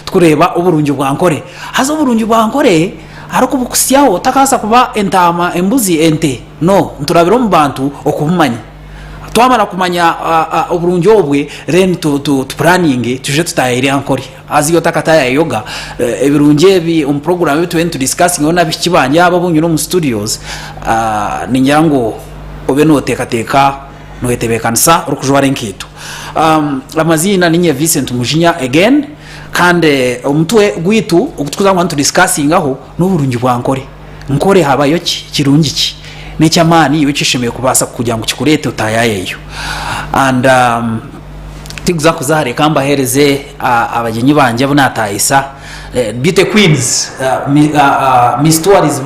Tukureeba oburungi bwa Nkore. Haza oburungi bwa Nkore arikubukutsyaho takabaasa kuba entaama, embuzi, ente. No, niturabira omu bantu okubumanya. Twamara kumanya oburungi obwe then tu puraninge twije tutaayaayire Ankore. Haza iwe otakataayayoga, ebirungi ebi omu puroguraamu ebi tubaire nitudisikasingaho n'abaishiki bangye aba abu nyine omu situdiyozi, ningira ngu obe nooteekateeka Noyetebekanisa orikujwara enkaito. Amaziina ninye Vincent Mujinya again kandi omutwe gwaitu ogu turikuza kuba nitu discussingaho n'oburungi bwa Nkore. Nkore habayo ki? Kirungi ki? N'eky'amaani iwe eki oshemereire kubaasa kugira ngu kikureete otaayayeyo. And tikuza kuza hare ka mbaheereze abagyenyi bangye abu naataayisa. Beauty Queens, Miss Tourism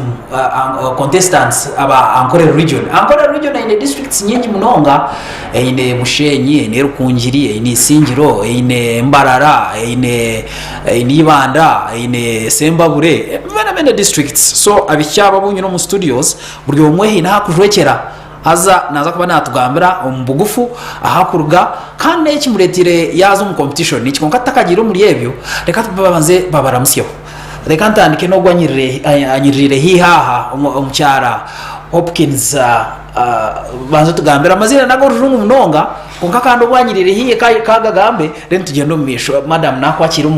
contestants aba Ankole region. Ankole region eine districts nyingi munonga, eine Bushenyi, eine Rukungiri, eine Isingiro, eine Mbarara, eine eine Ibanda, eine Sembabure, many many districts. So abaishiki aba abu nyine omu studios buri omwe haine ahu akujwekyera. Haza naaza kuba naatugambira omu bugufu ahu arikuruga kandi n'ekimureeteire yaaza omu competition egi. Kwonka tutakagiire omuri ebyo, reka babanze babaramutsyeho. Reka ntandike n'ogu anyiririire haihi aha, omukyara Hopkins. Banza otugambire amaziina n'ag'orujungu munonga, kwonka kandi obu anyiriire haihi ka agagambe, then tugyende omu maisho. Madam naakwakiira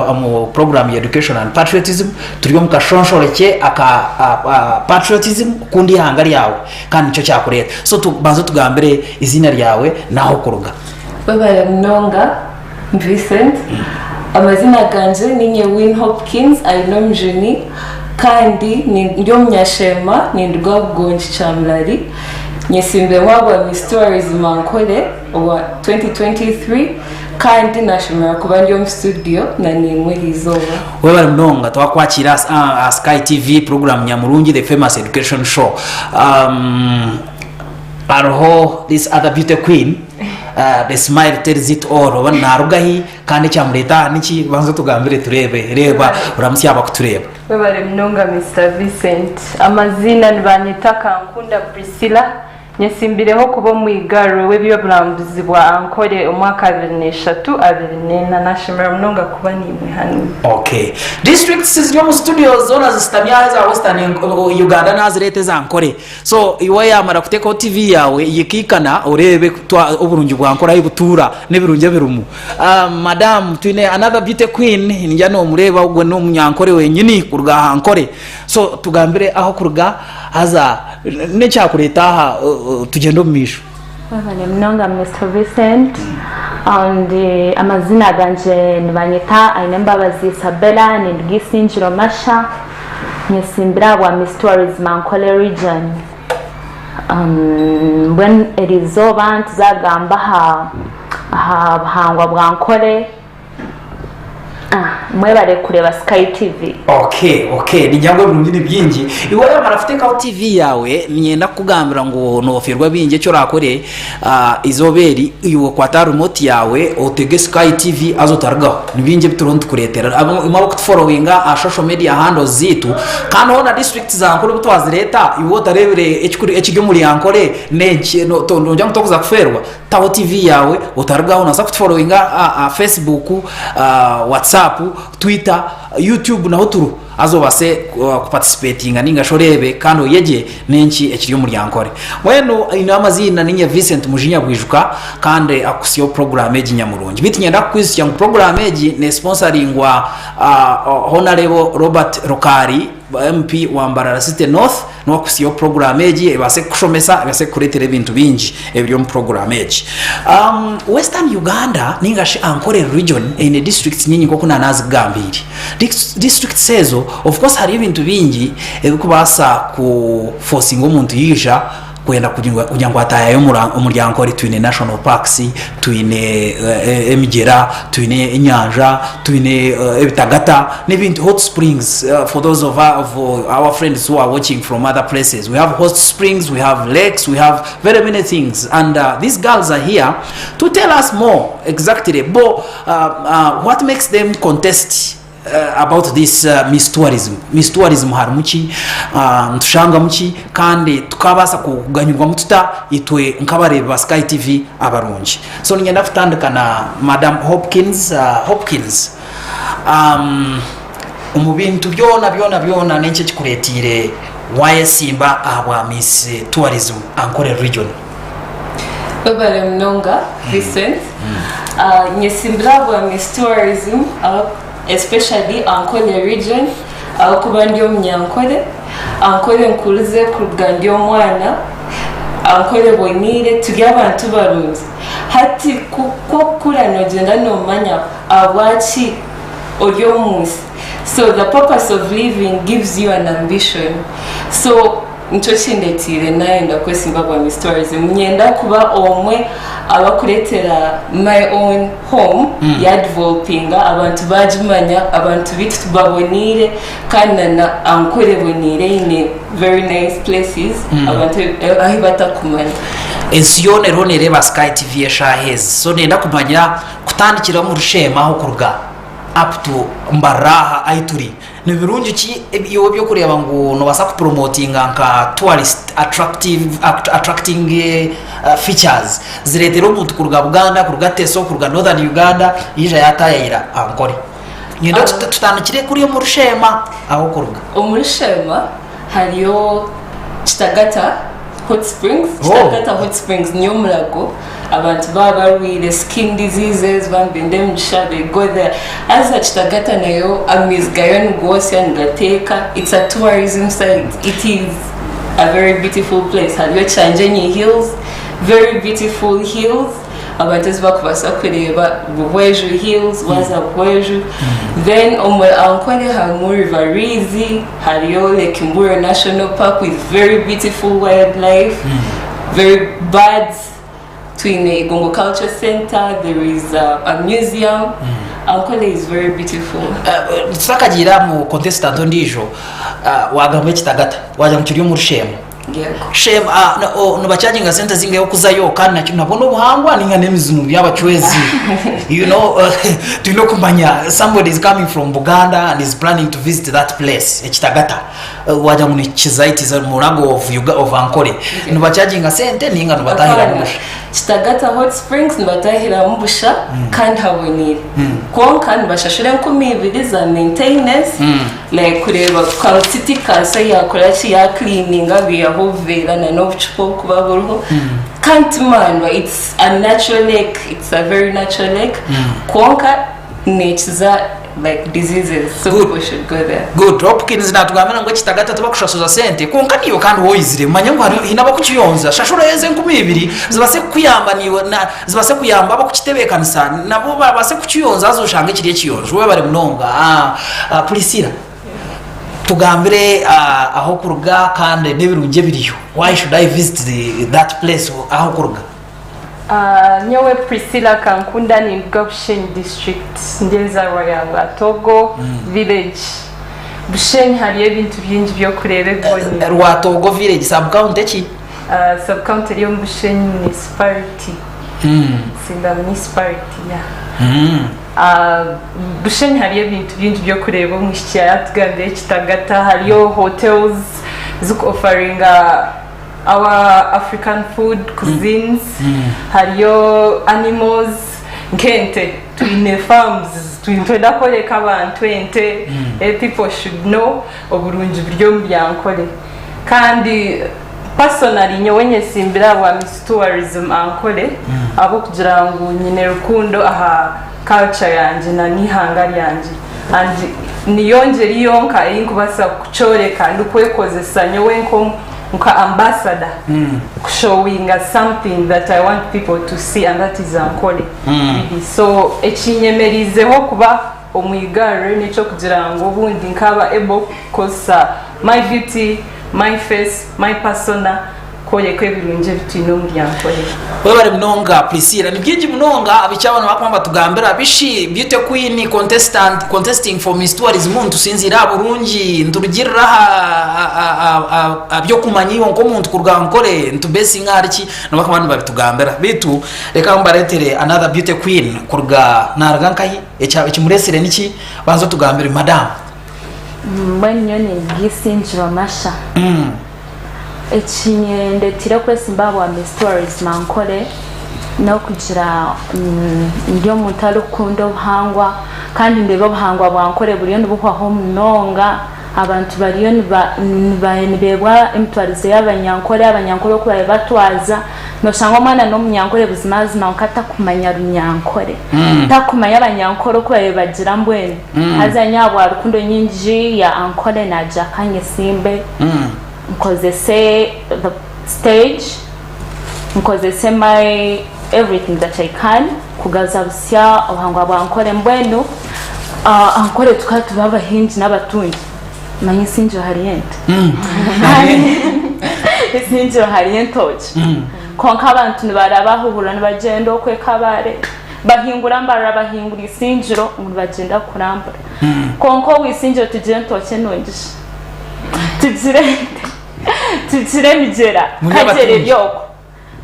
omu program ya Education and Patriotism, turi omu kashonshorekye aka Patriotism, kukunda eihanga ryawe. Kandi nikyo kyakureeta. So tu, banza otugambire eiziina ryawe n'ahu orikuruga. Webare munonga Vincent. Amazina gangye ninye Win Hopkins Ainomujuni kandi ndi omunyasheema ninduga Bugongi Kyamurari. Nyesimbiremu ahabwa Miss Tourism Ankole owa 2023 Kandi nashemererwa kuba ndi omu studio na naimwe eriizooba. Webare munonga twakwakiira aha Sky TV program Nyamurungi the famous education show. Um, hariho this other beauty queen uh, the smile tells it all oba naruga hi kandi ekyamureeta aha niki banza otugambire tureebe reeba oramutsya abakutureeba. Webare munonga Mister Vincent. Amaziina nibanyeta Kankunda Priscilla. Nyesimbireho kuba omwigarwe w'eby'oburambuzi bwa Ankole omwaka 2003, 24. Nashemererwa munonga kuba naimwe hanu. Ok. Districts ziri omu studio zoona zisitami aha eza Western Uganda nazireeta eza Ankole. So iwe yamara kuteekaho TV yaawe yikaikana oreebe oburungi bwa Ankole ahu butuura n'ebirungi ebirimu. Madam twine another beauty queen ningira nomureeba ogwo n'omunyankore wenyini kuruga aha Ankole. So tugambire ahu okuruga haza N'ekyakureeta aha tugyende omu maisho. Webale munonga Mister Vincent and amazina gangye nibanyeta Ainembabazi Isabella ninduga Isingiro Masha nyesimbire ahabwa Miss Tourism Ankole region mbwenu erizooba nituza kugamba aha buhangwa bwa Ankole. Mwebare kureeba Sky TV. Ok ok ningira ngu ebirungi ni bingi. Iwe wamara kuteekaho TV yaawe niinyenda kukugambira ngu noofeerwa bingi eki oraakore eizooba eri iwe kwata remote yaawe otege Sky TV haza otarugaho. Ni bingi ebi turiho nitukureetera. Imwe abarikutuforowinga aha social media handles zaitu kandi hoona district za Ankole obu twazireeta iwe otareebire ekiri omuri Ankole n'enki nogira ngu torikuza kufeerwa? Taho TV yaawe otarugaho nobaasa kutuforowinga aha Facebook, WhatsApp, Twitter, YouTube naho turiho haza obaase kuparticipatinga ninga shi oreebe kandi oyegye n'enki ekiri omuri Ankole. Mbwenu aine amaziina ninye Vincent Mujinya Bwijuka kandi akukutsyaho puroguraamu egi nyamurungi. Beitu niinyenda kukwijutsya ngu puroguraamu egi nesponsoringwa Honarebo Robert Rukari MP wa Mbarara City North. N'okuhitsyaho puroguraamu egi ebaase kukushomesa, ebaase kukureetera ebintu bingi ebiri omu puroguraamu egi. Western Uganda nainga shi Ankole region eine districts nyingi nk'oku naanazikugambiire. Districts ezo of course hariyo ebintu bingi ebirikubaasa kufosinga omuntu yaija kwenda kugira ngu ataayaye omuri Ankole. Twine national parks, twine emigyera, twine enyanja, twine ebitagata n'ebindi hot springs for those of our friends who are watching from other places we have hot springs, we have lakes, we have very many things and these girls are here to tell us more exactly bo what makes them contest about this Miss Tourism. Miss Tourism harimu ki? Nitushangamu ki? Kandi tukabaasa kuganyirwamu tuta itwe nk'abareebi ba Sky TV abarungi? So niinyenda kutandika na Madam Hopkins. Hopkins. Omu bintu byona byona byona n'enki ekikureeteire wayesimba aha bwa Miss Tourism Ankole Region? Webare munonga Vincent. Nyesimbire aha bwa Miss Tourism especially Ankole Region ahabw'okuba ndi Omunyankore. Ankole nkurize kuruga ndi omwana. Ankole eboneire, turi abantu barungi. Hati ku okukura nogyenda nomanya ahabwaki ori omu nsi. So the purpose of living gives you an ambition. So nikyo kindetiire nayenda kwesimba bwa Miss Tourism. Niinyenda kuba omwe abakureetera my own home yadevelopinga abantu bagimanya, abantu beitu baboneire kandi na na Ankole eboneire eine very nice places abantu ahu batakumanya. Ensi yoona eriho nereeba Sky TV eshaaha ezi so nenda kumanya kutandikira omuri Sheema aho kuruga up to Mbarara aha ahi turi ni birungi ki iwe eby'okureeba ngu noobaasa kupuromotinga nka tourist attractive attracting features zireetere omuntu kuruga Buganda, kuruga Teso, kuruga Northern Uganda yaija yaataayayira Ankole? Niinyenda tutandikire kuriya omuri Sheema ahu orikuruga. Omuri Sheema hariyo Kitagata Hot Springs, Kitagata Hot Springs niyo murago abantu baaba barwaire skin diseases baaba nibenda emigisha they go there. Haza Kitagata nayo amaizi gaayo nigoosya nigateeka it's a tourism site it is a very beautiful place. Hariyo Kyanjenyi Hills very beautiful hills. Abantu ezi bakubaasa kureeba Buhweju Hills waaza Buhweju then omuri Ankole harimu River Rwizi hariyo Lake Mburo National Park with very beautiful wildlife very birds twine Igongo Culture Center there is a museum Ankole is very beautiful. Tutakagiire aha mu contestant ondiijo waagamba ekitagata waagira ngu kiri omuri Sheema. Yego. Shame ah, no, oh, nibakyaginga sente zingahe okuzayo kandi nakyo nabwo n'obuhangwa ninga n'emizimu by'abacwezi you know tulina okumanya somebody is coming from Buganda and is planning to visit that place ekitagata uh, wagira ngu nikiza it is a murago of, Uga, of Ankole nibakyaginga sente ninga nibatahiramu Abaana, busha Kitagata Hot Springs nibatahiramu busha kandi haboniire. Kwonka nibashashura 2000 za maintenance Like kureeba ka city council yakora ki ya cleaninga baihaho obuveera na n'obucupa obukuba buriho kandi timandwa it's a natural lake it's a very natural lake kwonka nekiza like diseases so Good. people should go there. Good. Hopkins natugambira ngu ekitagata tibakushashuza sente kwonka naiwe kandi woizire manya ngu hariho haine abakukiyonza shashura ezo 2000 zibase kukuyamba naiwe na zibase kuyamba abakukitebeekanisa nabo babaase kukiyonza haza oshange kiri ekiyonjo. Webare munonga. Priscilla, tugambire ah'okuruga kandi n'ebirungi ebiriyo. Why should I visit that place ah'okuruga? Nyowe Priscilla Kankunda ninduga Bushenyi district ndi enzaarwa ya Rwatogo village. Bushenyi hariyo ebintu bingi by'okureeba ebiboniire. Rwatogo village sub county ki? Sub county eri omu Bushenyi municipality. Nsinda municipality yeah. Bushenyi hariyo ebintu bingi by'okureeba omwishiki yaatugambira ekitagata hariyo hotels ziriku ofaringa our African food cuisines hariyo animals nk'ente twine farms nitwenda kworeka abantu ente people should know oburungi buri omu byankore kandi Personally nyowe nyesimbire ahabwa Miss Tourism Ankole ahabw'okugira ngu nyine rukundo aha culture yangye na n'eihanga ryangye and niyo ngyeri yonka ei nkubaasa kukyoreka ndikwekozesa nyowe nka ambassador kushowinga something that I want people to see and that is Ankole really so ekinyemeriizeho kuba omu igarre n'eky'okugira ngu obundi nkaaba able kukozesa my beauty, my face, my persona kworeka ebirungi ebi twine omu Ryankore. Webare munonga Priscilla. Ni bingi munonga abiki aba nibakuba nibatugambira bishi beauty queen contestant contesting for Miss Tourism nitusinziira aha burungi niturugirira aha aha by'okumanya iwe nk'omuntu kuruga Ankole nitubesinga ahari ki nibakuba nibabitugambira beitu reka mbaretere another beauty queen kuruga naruga nkahi? Ekimureetsire niki? Banza otugambire madamu. Mbwenu nyowe nindiga Masha. Ekinyendetire kwesimba ahabwa Miss Tourism Ankole, N'okugira ndi omuntu arikukunda obuhangwa kandi ndeeba obuhangwa bwa Ankole buriyo nibuhwaho munonga. Abantu bariyo nibeebwa emitwarize y'Abanyankore, Abanyankore oku baabaire batwaza. Nooshanga omwana n'Omunyankore buzimazima kwonka atakumanya Runyankore, takumanya Abanyankore oku baabaire bagira mbwenu. Haza nyowe ahabwa rukundo nyingi ya Ankole naagira ka nyesimbe nkozese the stage, nkozese my everything that I can kugaruza busya obuhangwa bwa Ankole. Mbwenu Ankole tukaba tuba abahingi n'abatungi. Manya Isingiro hariyo ente. Isingiro hariyo entookye. Kwonka abantu nibaraba aho ohurira nibagyenda okwe Kabare, bahingura Mbarara, bahingura Isingiro ngu nibagyenda kurambura. Kwonka owa Isingiro tugira entookye nungi shi, tugira ente, tugira emigyera, Muri Kagyera abatungi. eri okwo.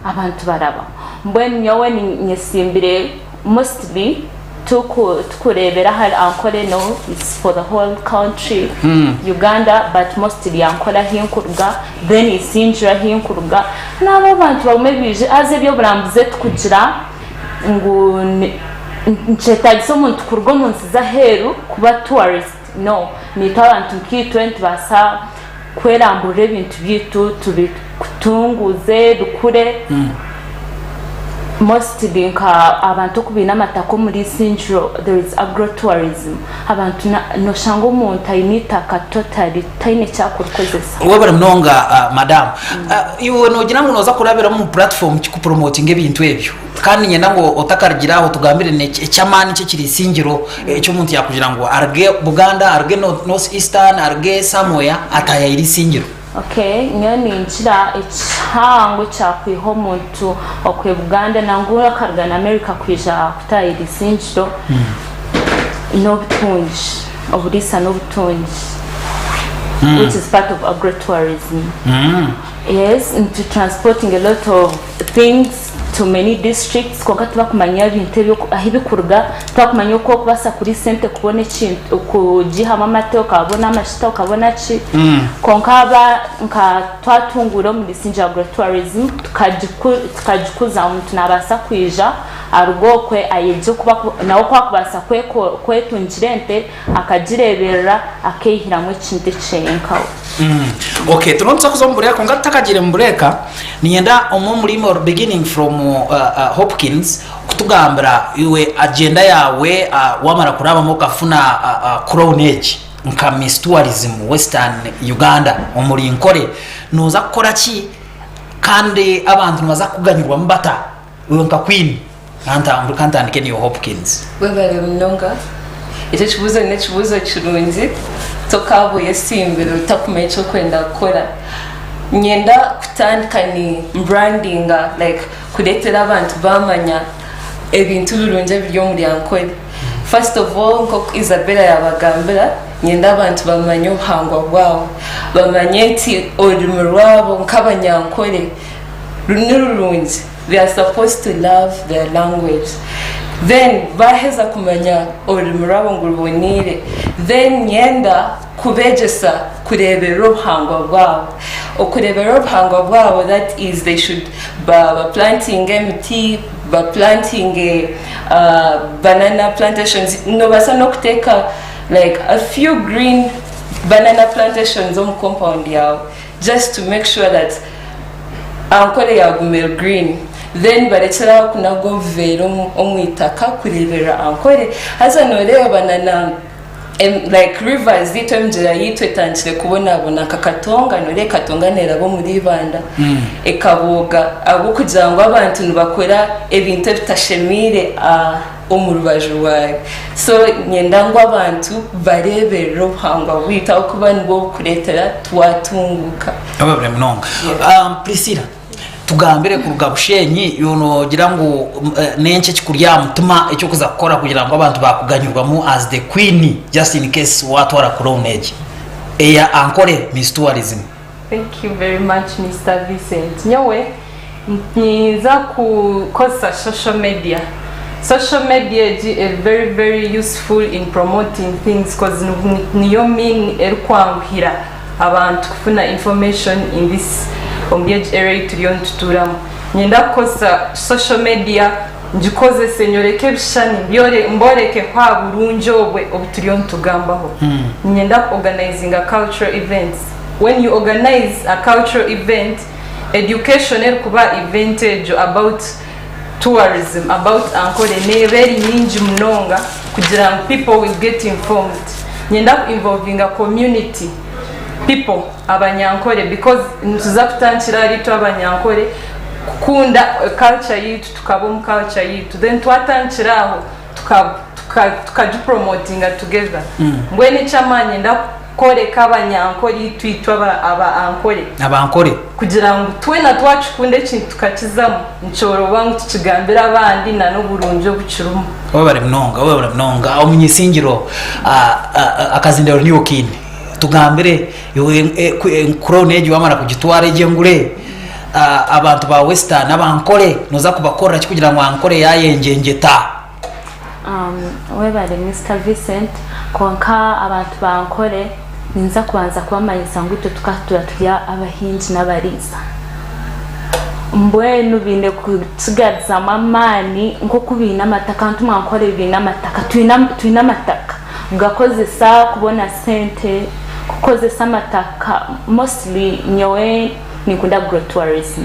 Abantu baraba. Mbwenu nyowe nyesimbire mostly tukurebera ahari Ankole no it's for the whole country Uganda but mostly Ankole ahinkuruga then Isingiro ahinkuruga nabo abantu bagume bije haza ebyoburambuzi etukugira ngu nikyetagisa omuntu kuruga omunsi zaheru kuba tourist no nitwe abantu nkaitwe nitubaasa kweramburira ebintu byaitu tubikutunguuze bikure mostly nka abantu oku baine amataka omuri Isingiro there is agro tourism abantu noshanga omuntu aine eitaka totally taine eki arikurikozesa. Webare munonga madam. Iwe nogira ngu noza kurabira omu platform ki kupromotinga ebintu ebyo? Kandi niinyenda ngu otakarugira aho otugambire eky'amaani ki ekiri Isingiro eki omuntu yaakugira ngu aruge Buganda, aruge North Eastern, aruge somewhere ataayaire Isingiro. Okay, nyowe ningira ekihango ekyakwiha omuntu okwe Buganda nangwa akaruga na America kwija kutaayira Isingiro n'obutungi, oburiisa n'obutungi which is part of agro-tourism. Yes, ntu transporting a lot of things to many districts kwonka tibakumanya ebintu ebyo ahu bikuruga, tibakumanya oku orikubaasa kuriisa ente kubona ekintu kugihamu amate okabona amashita okabona ki kwonka aba nka twatunguura omuri Isingye Agro Tourism tukagikuza omuntu nabaasa kwija aruge okwe ayegye oku nawe oku akubaasa kwetungira ente akagireeberera akeihiramu ekintu ekyeye nkawe. Okay, turiho nituza kuza omu bureeka kwonka tutakagiire mu bureeka niinyenda omwe omuri imwe beginning from Hopkins kutugambira iwe agenda yaawe wamara kurabamu okafuna crown egi nka Miss Tourism Western Uganda omuri Nkore nooza kukora ki kandi abantu nibaza kukuganyirwamu bata iwe nka queen? Kantandike naiwe Hopkins. Webare munonga. Ekyo ekibuuzo n'ekibuuzo kirungi. Tokaaba oyesimbire otakumanya eki orikwenda kukora. Niinyenda kutandika ni brandinga like kureetera abantu baamanya ebintu birungi ebiri omuri Ankole. First of all nk'oku Isabella yaabagambira, niinyenda abantu bamanye obuhangwa bwabo. Bamanye nti orurimi rwabo nk'Abanyankore ni rurungi. They are supposed to love their language then baheza kumanya orurimi rwabo ngu ruboniire then nyenda kubegyesa kureeberera obuhangwa bwabo. Okureeberera obuhangwa bwabo that is they should ba ba plantinge emiti, ba plantinge banana plantations, nobaasa n'okuteeka like a few green banana plantations omu compound yaawe just to make sure that Ankole yaguma eri green then barekyere aho kunaga obuveera omu itaka kureeberera Ankole. Haza nooreeba na na like rivers zaitu emigyera yaitu etandikire kubonabona nka Katonga nooreeba Katonga neeraba omuri Ibanda ekabooga ahabw'okugira ngu abantu nibakora ebintu ebitashemeire omu rubaju rwayo. So niinyenda ngu abantu bareeberere obuhangwa bwaitu ahabw'okuba nibwo burikureetera twatunguuka. Webare munonga. Priscilla, tugambire kuruga Bushenyi iwe noogira ngu n'enki ekikuri aha mutima eky'okuza kukora kugira ngu abantu baakuganyurwamu as the queen just in case waatwara crown egi eya Ankole Miss Tourism? Thank you very much Mister Vincent. Nyowe ninza kukozesa social media. Social media egi eri very very useful in promoting things coz niyo mean erikwanguhira abantu kufuna information in this omuri egi area ei turiyo nitutuuramu. Niinyenda kukozesa social media ngikozese nyoreke ebishushani mborekeho aha burungi obwe obu turiyo nitugambaho. Niinyenda ku organizinga cultural events. When you organize a cultural event, education erikuba aha event egyo about tourism, about Ankole neeba eri nyingi munonga kugira ngu people will get informed. Niinyenda ku involvinga community people. Abanyankore because nituza kutandikira ahari itwe abanyankore kukunda culture yaitu tukaba omu culture yaitu then twatandikira aho tukagipromotinga together mbwenu eky'amaani niinyenda kworeka abanyankore itwe itwe aba Ankore Abankore. kugira ngu twena twakikunda ekintu tukakizamu nikyoroba ngu tukigambire abandi na n'oburungi obukirimu. Webare munonga webare munonga omunyisingiro akazindaro niiwe okiine. Tugambire iwe crown egi wamara kugitwara egi engure abantu ba western abankore noza kubakorera ki kugira ngu ankore yayengyengyeta? Webare Mister Vincent, kwonka abantu ba Ankore ninza kubanza kubamanyisa ngu itwe tukatuura turi abahingi n'abariisa. Mbwenu baine kutugaruzamu amaani nk'oku baine amataka ntu Ankore baine amataka, twine amataka. Kugakozesa kubona sente, kukozesa amataka mostly nyowe ninkunda agro tourism,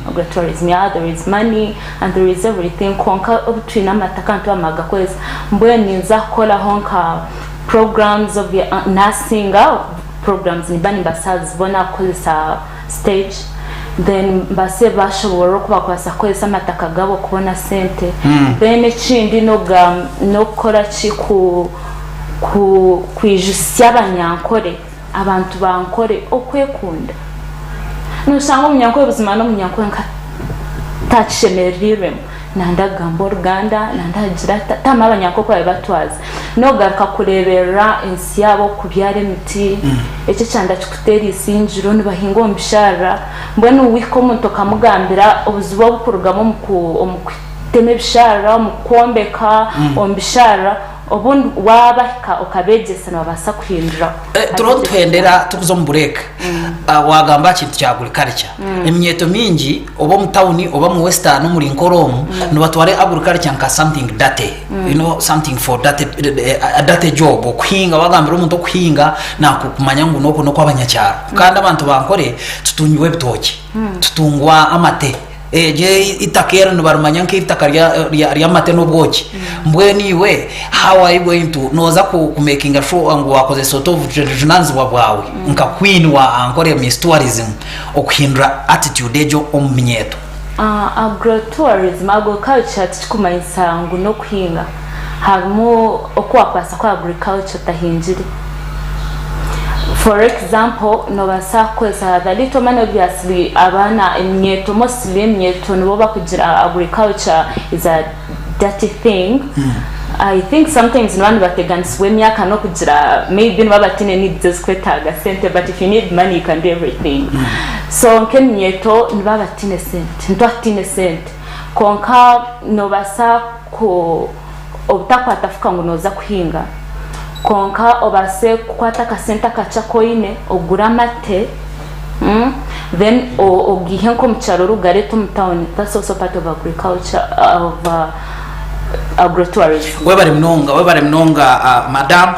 agro tourism yeah there is money and there is everything kwonka obu twine amataka nitwamara kugakozesa mbwenu ninza kukoraho nka programs of nasinga programs nimba nimbaasa kuzibona kukozesa stage then mbaase bashoboorora oku bakubaasa kukozesa amataka gaabo kubona sente then ekindi n'okukora ki ku ku kwijutsya abanyankore abantu ba Nkore okwekunda. Noshanga omunyankore buzima n'omunyankore nka takishemerereirwemu nanda kugamba oruganda nanda agira ata tama abanyankore oku baabaire batwaza. N'okugaruka kureeberera ensi yaabo kubyara emiti, ekyo ekyanda kikuteera eisingiro, nibahinga omu bisharara, mbwenu wahika omuntu okamugambira obuzibu oburikurugamu omu kutema ebisharara, omu kwombeka omu bisharara, obundi waabahika okabeegyesa nibabaasa kuhindura. Turiho nituhendera turikuza omu bureeka, waagamba aha kintu kya agriculture. Eminyeeto mingi oba omu tawuni oba omu western omuri Nkore omu, nibatwara agriculture nka something dirty. You know, something for dirty, a dirty job. Okuhinga, wagambira omuntu okuhinga, nakumanya ngu n'oku n'okw'abanyakyaro. Kandi abantu ba Nkore tutungirwa ebitookye, tutungwa amate. Eryo eitaka eri nibarimanya nk'eitaka ry'amate n'obwoki. Mbwenu iwe, how are you going to, nooza ku makinga sure ngu wakozesa ota obujunaanizibwa bwawe nka queen wa Ankole Miss Tourism okuhindura attitude egyo omu minyeeto? Agro-tourism, agriculture tikikumanyisa ngu n'okuhinga. Harimu oku wakubaasa kukora agriculture otahingire. For example, nobaasa kukozesa the little money obviously abaana eminyeeto mostly eminyeeto nibo bakugira agriculture is a dirty thing. I think sometimes nibaba nibateganisibwa emyaka n'okugira maybe nibaba bataine needs ezirikwetaaga sente but if you need money you can do everything. So nk'eminyeeto nibaba bataine sente, nitwe tutaine sente kwonka nobaasa ku obutakwata fuka ngu nooza kuhinga kwonka obaase kukwata akasente akakye aku oine ogure amate then ogaihe nk'omu kyaro ori kugareeta omu tawuni that's also part of agriculture of agro tourism. Webare munonga webare munonga madam.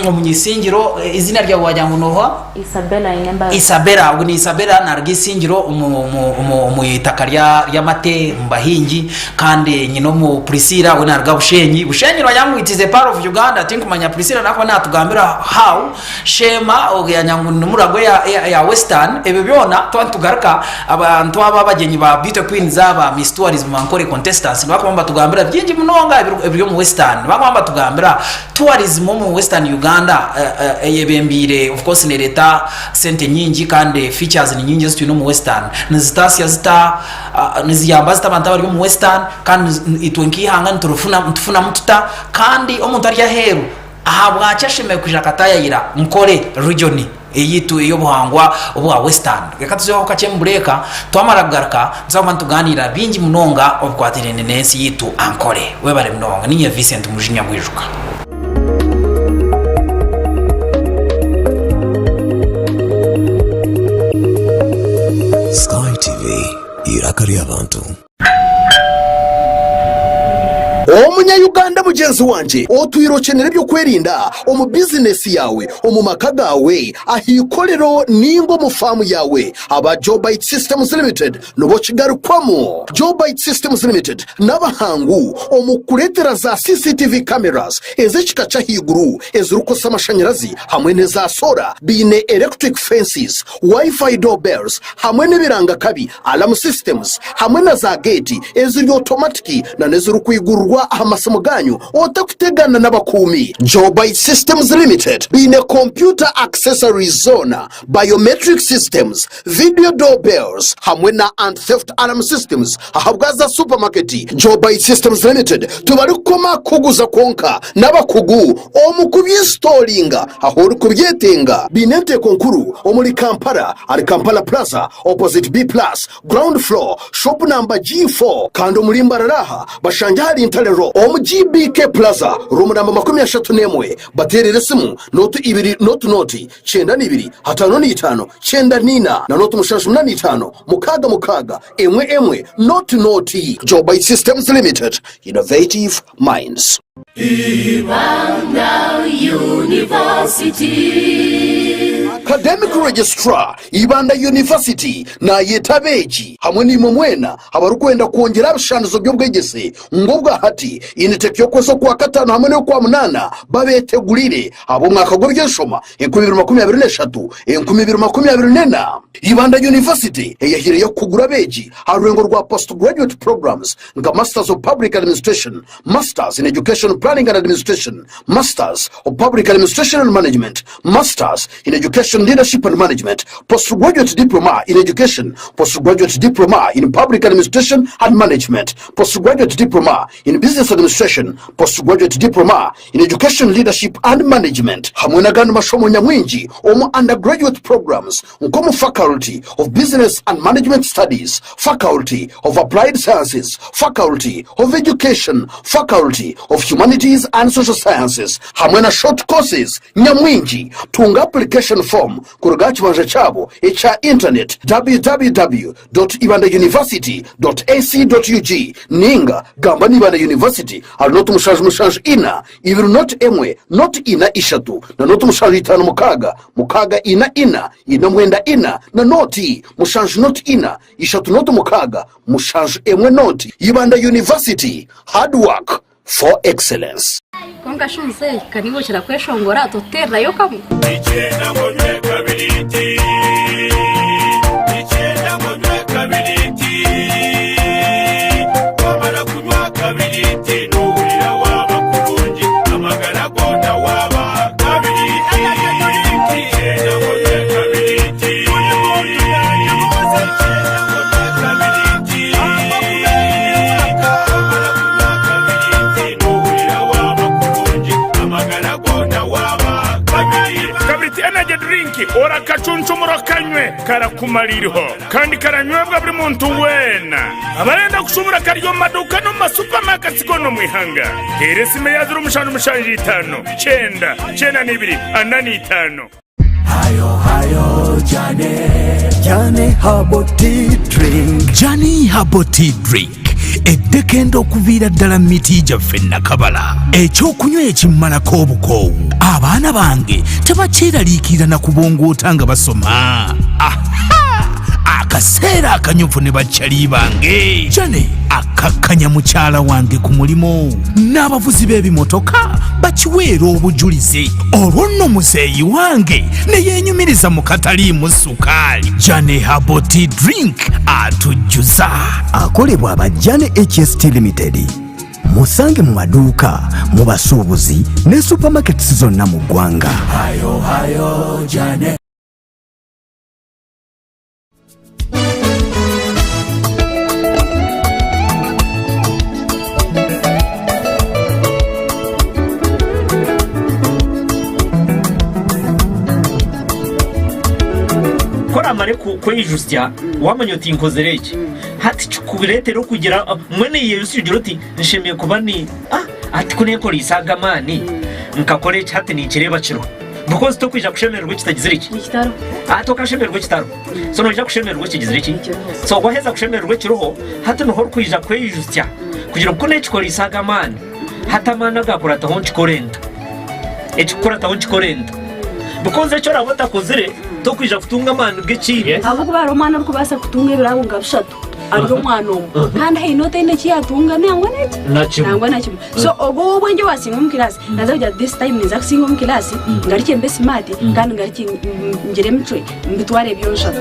Omunyisingiro eiziina ryawe wagira ngu noha? Isabella Ainembabazi. Isabella, ogu ni Isabella naruga Isingiro omu itaka ry'amate omu bahingi kandi nyine omu Priscilla we naruga Bushenyi. Bushenyi nogira ngu it is a part of Uganda tinkumanya Priscilla nakuba natugambira how Sheema ogu yagira ngu ni Murago eya Western ebyo byona twaba nitugaruka abantu aba abagyenyi ba Beauty Queens aba Miss Tourism Ankole contestants nibakuba nibatugambira bingi munonga ebiri omu Western nibakuba nibatugambira Tourism omu western Uganda eyebembeire of course nereta sente nyingi kandi features ni nyingi ezi twine omu western. Nizitaasya zita, niziyamba zita abantu abari omu western kandi itwe nk'eihanga nitufunamu tuta kandi omuntu ari aheeru ahabwaki ashemereire kwija akataayayira Nkore region Eyaitu ey'obuhangwa obwa Western. Reka tuzeho kakye omu bureeka, twamara kugaruka nituza kuba nitugaaniira bingi munonga obikwatiraine n'ensi yaitu Ankole. Webare munonga. Niinye Vincent Mujinya Gwijuka. Sky TV, ira. Munya-Uganda mugyenzi wangye, otwire okyenera eby'okwerinda omu bizinesi yaawe, omu maka gaawe, aha ikorero nainga omu faamu yaawe, aba Jobyte Systems Limited nibo kigarukwamu. Jobyte Systems Limited n'abahangu omu kukureetera za CCTV cameras ez'ekika ky'ahaiguru ezirikukozesa amashanyarazi hamwe n'eza soora. Baine electric fences, Wi-Fi doorbells hamwe n'ebirangakabi, alarm systems, hamwe na za geeti eziri otomatiki na n'ezirikwigururwa aha masimu gaanyu otakutegana n'abakuumi. Jobyte Systems Limited baine computer accessories zoona, biometric systems, video doorbells hamwe na anti-theft alarm systems ahabwa za supamaketi. Jobyte Systems Limited tibarikukoma kukuguza kwonka, n'abakugu omu kubyinstoolinga ahu orikubyetenga. Baine enteeko nkuru omuri Kampala ahari Kampala Plaza opposite B plus ground floor shop number G4 kandi omuri Mbarara aha bashangye ahari Ntare Road omu GBK Plaza room namba 31. Bateerere esimu nooti ibiri nooti nooti 92 55 94 na nooti 75 66 1 1 nooti nooti. Jobyte Systems Limited, Innovative Minds. Academic Registrar, Ibanda University nayeta abeegi hamwe naimwe mwena abarikwenda kwongyera aha bishandizo by'obwegyese ngu obwahati initeki y'okwezi okwakataano hamwe n'ey'okwamunaana babetegurire ahabw'omwaka gw'eby'enshoma 2023, 2024. Ibanda University eyahiireyo kukugura abeegi aha rurengo rwa Postgraduate Programs nka Masters of Public Administration, Masters in Education Planning and Administration, Masters of Public Administration and Management, Masters in Education Leadership and Management, Postgraduate Diploma in Education, Postgraduate Diploma in Public Administration and Management, Postgraduate Diploma in Business Administration, Postgraduate Diploma in Education Leadership and Management hamwe n'agandi mashomo nyamwingi omu Undergraduate Programs nk'omu Faculty of Business and Management Studies, Faculty of Applied Sciences, Faculty of Education, Faculty of Humanities and Social Sciences hamwe na Short Courses nyamwingi. Tunga application form kuruga aha kibanja kyabo ekya internet www.ibandauniversity.ac.ug ninga gamba na Ibanda University ahari noti 774 2 0 1 0 4 3 na noti 756 6 4 4 4 9 4 na noti 7 0 4 3 0 6 7 1 0. Ibanda University, hard work for excellence. Kwonka shi muzeeyi, ka niiwe okira kweshongora, totuteererayo kamwe? Nikyenda ngu onywe kabiriiti Nikyenda ngu onywe kabiriiti Wamara kunywa kabiriiti Nohurira waaba kurungi Amagara goona waaba kabiriiti Nikyenda ngu onywe kabiriiti Buri muntu nayebuuza Nikyenda ngu onywe kabiriiti Wamara kunywa kabiriiti Nohurira waaba kurungi Amagara goona waaba kabiriiti. Kabiriiti Energy Drink orakacuncumura okanywe karakumara iriho kandi karanywebwa buri muntu weena. Abarenda kushubura kari omu maduuka n'omu masupamaketi goona omu ihanga. Teera esimu eya 0775 9 92 45. Jani Herbal Tea Drink eddekenda okuviira ddala mu miti gyaffe nakabala ekyokunywa ekimmalako obukoowu abaana bange tebakyeraliikirira na kubongoota nga basoma Aha! akaseera akanyuvu ne bakyali bange jane akakkanya mukyala wange ku mulimu n'abavuzi b'ebimotoka bakiweera obujulizi olwo nno muzeeyi wange ne yeenyumiriza mu kataliimu sukaali jane herbal tea drink atujjuza akolebwa aba Jane HST Limited. Musange mu maduuka, mu basuubuzi ne supermarkets zonna mu ggwanga. Hayo hayo Jane. Ku oramare kweijutsya wamanya oti nkozire eki, hati kikureetere okugira mbwenu oyeyijutsye ogire oti nshemereire kuba ni ah hati ku neekoreise aga amaani nkakora eki hati ninkireeba kiriho because tokwija kushemererwa ekitagizire ki hati okashemererwa ekitariho so noija kushemererwa ekigizire ki so waheza kushemererwa ekiriho hati niho orikwija kweijutsya kugira ngu ku neekikoreise aga amaani. Hati amaani agakurataho nkikore nta? Ekikukurataho nkikore nta? Because eki oraabe otakozire tokwija kutunga amaani g'ekindi. Ahabw'okuba hariho omwana orikubaasa kutunga ebirabo nka bishatu ari omwana omwe kandi haine otaine eki yaatunga nangwa naki? Na kimwe. Nangwa na kimwe. So ogwo ow'obwengye owaasinga omu kiraasi naaza kugira ati this time ninza kusinga omu kiraasi ngarukye mbe smart kandi ngarukye ngire emicwe mbitware byonshatu.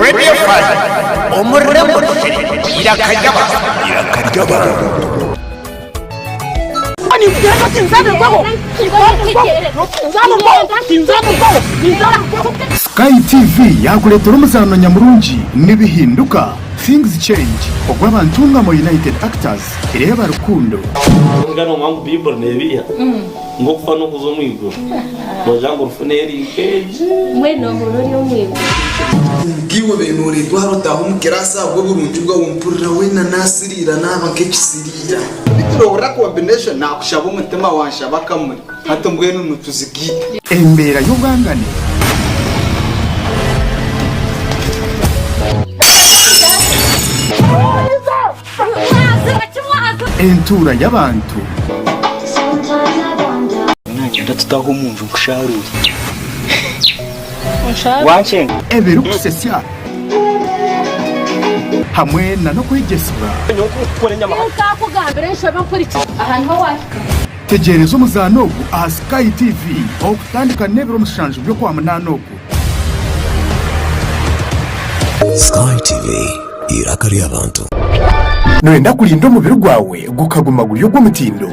Radio 5 omururembo rukiri iraka ry'abantu iraka ry'abantu Sky TV yaakureetera omuzaano nyamurungi Nibihinduka, Things Change, ogw'Abantungamo United Actors, Reeba Rukundo. Kwonka noomanya ngu Baiburi neebiiha ngu okufa n'okuza omu iguru. Noogira ngu rufu neeri nk'egi. Mbwenu ohurire ori omu iguru. Nkiiwe obaire nooreetwa hare otaaha omu kiraasi ahabw'oburungi bwawe mpurira weena naasiriira naaba nk'ekisiriira. Beitu nohurira combination nakushaba omutima wanshaba akamuri hati mbwenu nituzigaita. Embeera y'obwangane. Entuura y'abantu. Nangenda tutaahe omu nju nkusharuure. Wankyenga? Ebirikusesya hamwe na n'okwegyesibwa. Nkakugambira enshobe mpurikize. Aha niho waahika. Tegyereza omuzaano ogu aha Sky TV okutandika n'ebiro mushanju by'Okwamunaana ogu. Sky TV, eiraka ry'abantu. Nooyenda kurinda omubiri gwawe gukaguma guri ogw'omutindo?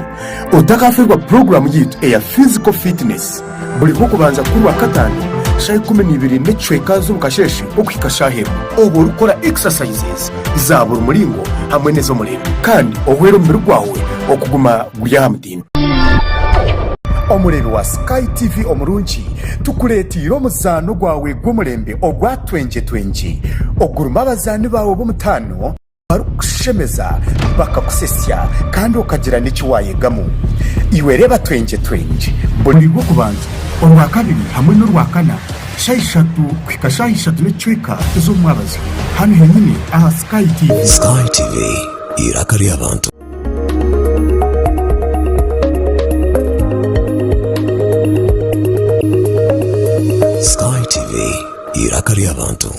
Otakaafeerwa puroguraamu yaitu eya Physical Fitness buri Rwokubanza kuhika Rwakataano shaaha 12 n'ekicweka z'omukasheeshe okuhika shaaha emwe obwo orikukora exercises za buri muringo hamwe n'ez'omurembe kandi ohwere omubiri gwawe okuguma guri aha mutindo. Omureebi wa Sky TV omurungi, tukureeteire omuzaano gwawe gw'omurembe ogwa Twengye Twengye ogurimu abazaani baawe b'omutaano barikukushemeza bakakusesya kandi okagira n'eki waayegamu. Iwe reeba Twengye Twengye buri Rwokubanza, Orwakabiri hamwe n'Orwakana shaaha ishatu kuhika shaaha ishatu n'ekicweka ez'omumwabazyo hanu henyine aha Sky TV. Sky TV, eiraka ry'abantu. Sky TV, eiraka ry'abantu.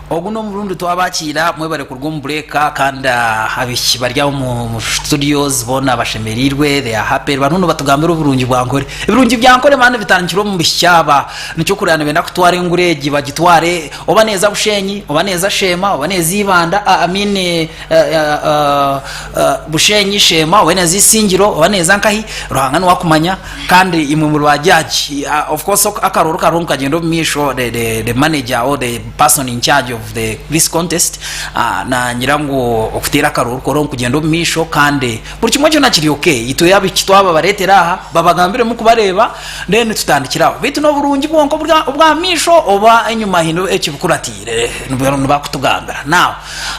Ogu n'omurundi twabakiira mwebare kuruga omu bureeka kandi abaishiki bari aho omu studios boona bashemereirwe they are happy bariho nibatugambira oburungi bwa Nkore. Ebirungi bya Nkore mani bitandikire omu baishiki aba nikyo kureba nibenda kutwara engura egi bagitware oba neeza Bushenyi oba neeza Sheema oba neeza Ibanda I mean Bushenyi, Sheema oba neeza Isingiro oba neeza nkahi Ruhanga niwe akumanya kandi imwe muri ba judge of course akarooro kariho nikagyenda omu maisho the, the manager or the person in charge of the, this contest nangira ngu okuteera akarooro koriho nikugyenda omu maisho kandi buri kimwe kyona kiri okay itwe abaishiki twababareetera aha babagambire mukubareeba then tutandikire aho beitu n'oburungi bwonka obw'aha maisho oba enyima haine ekibikuratiire nibakutugambira now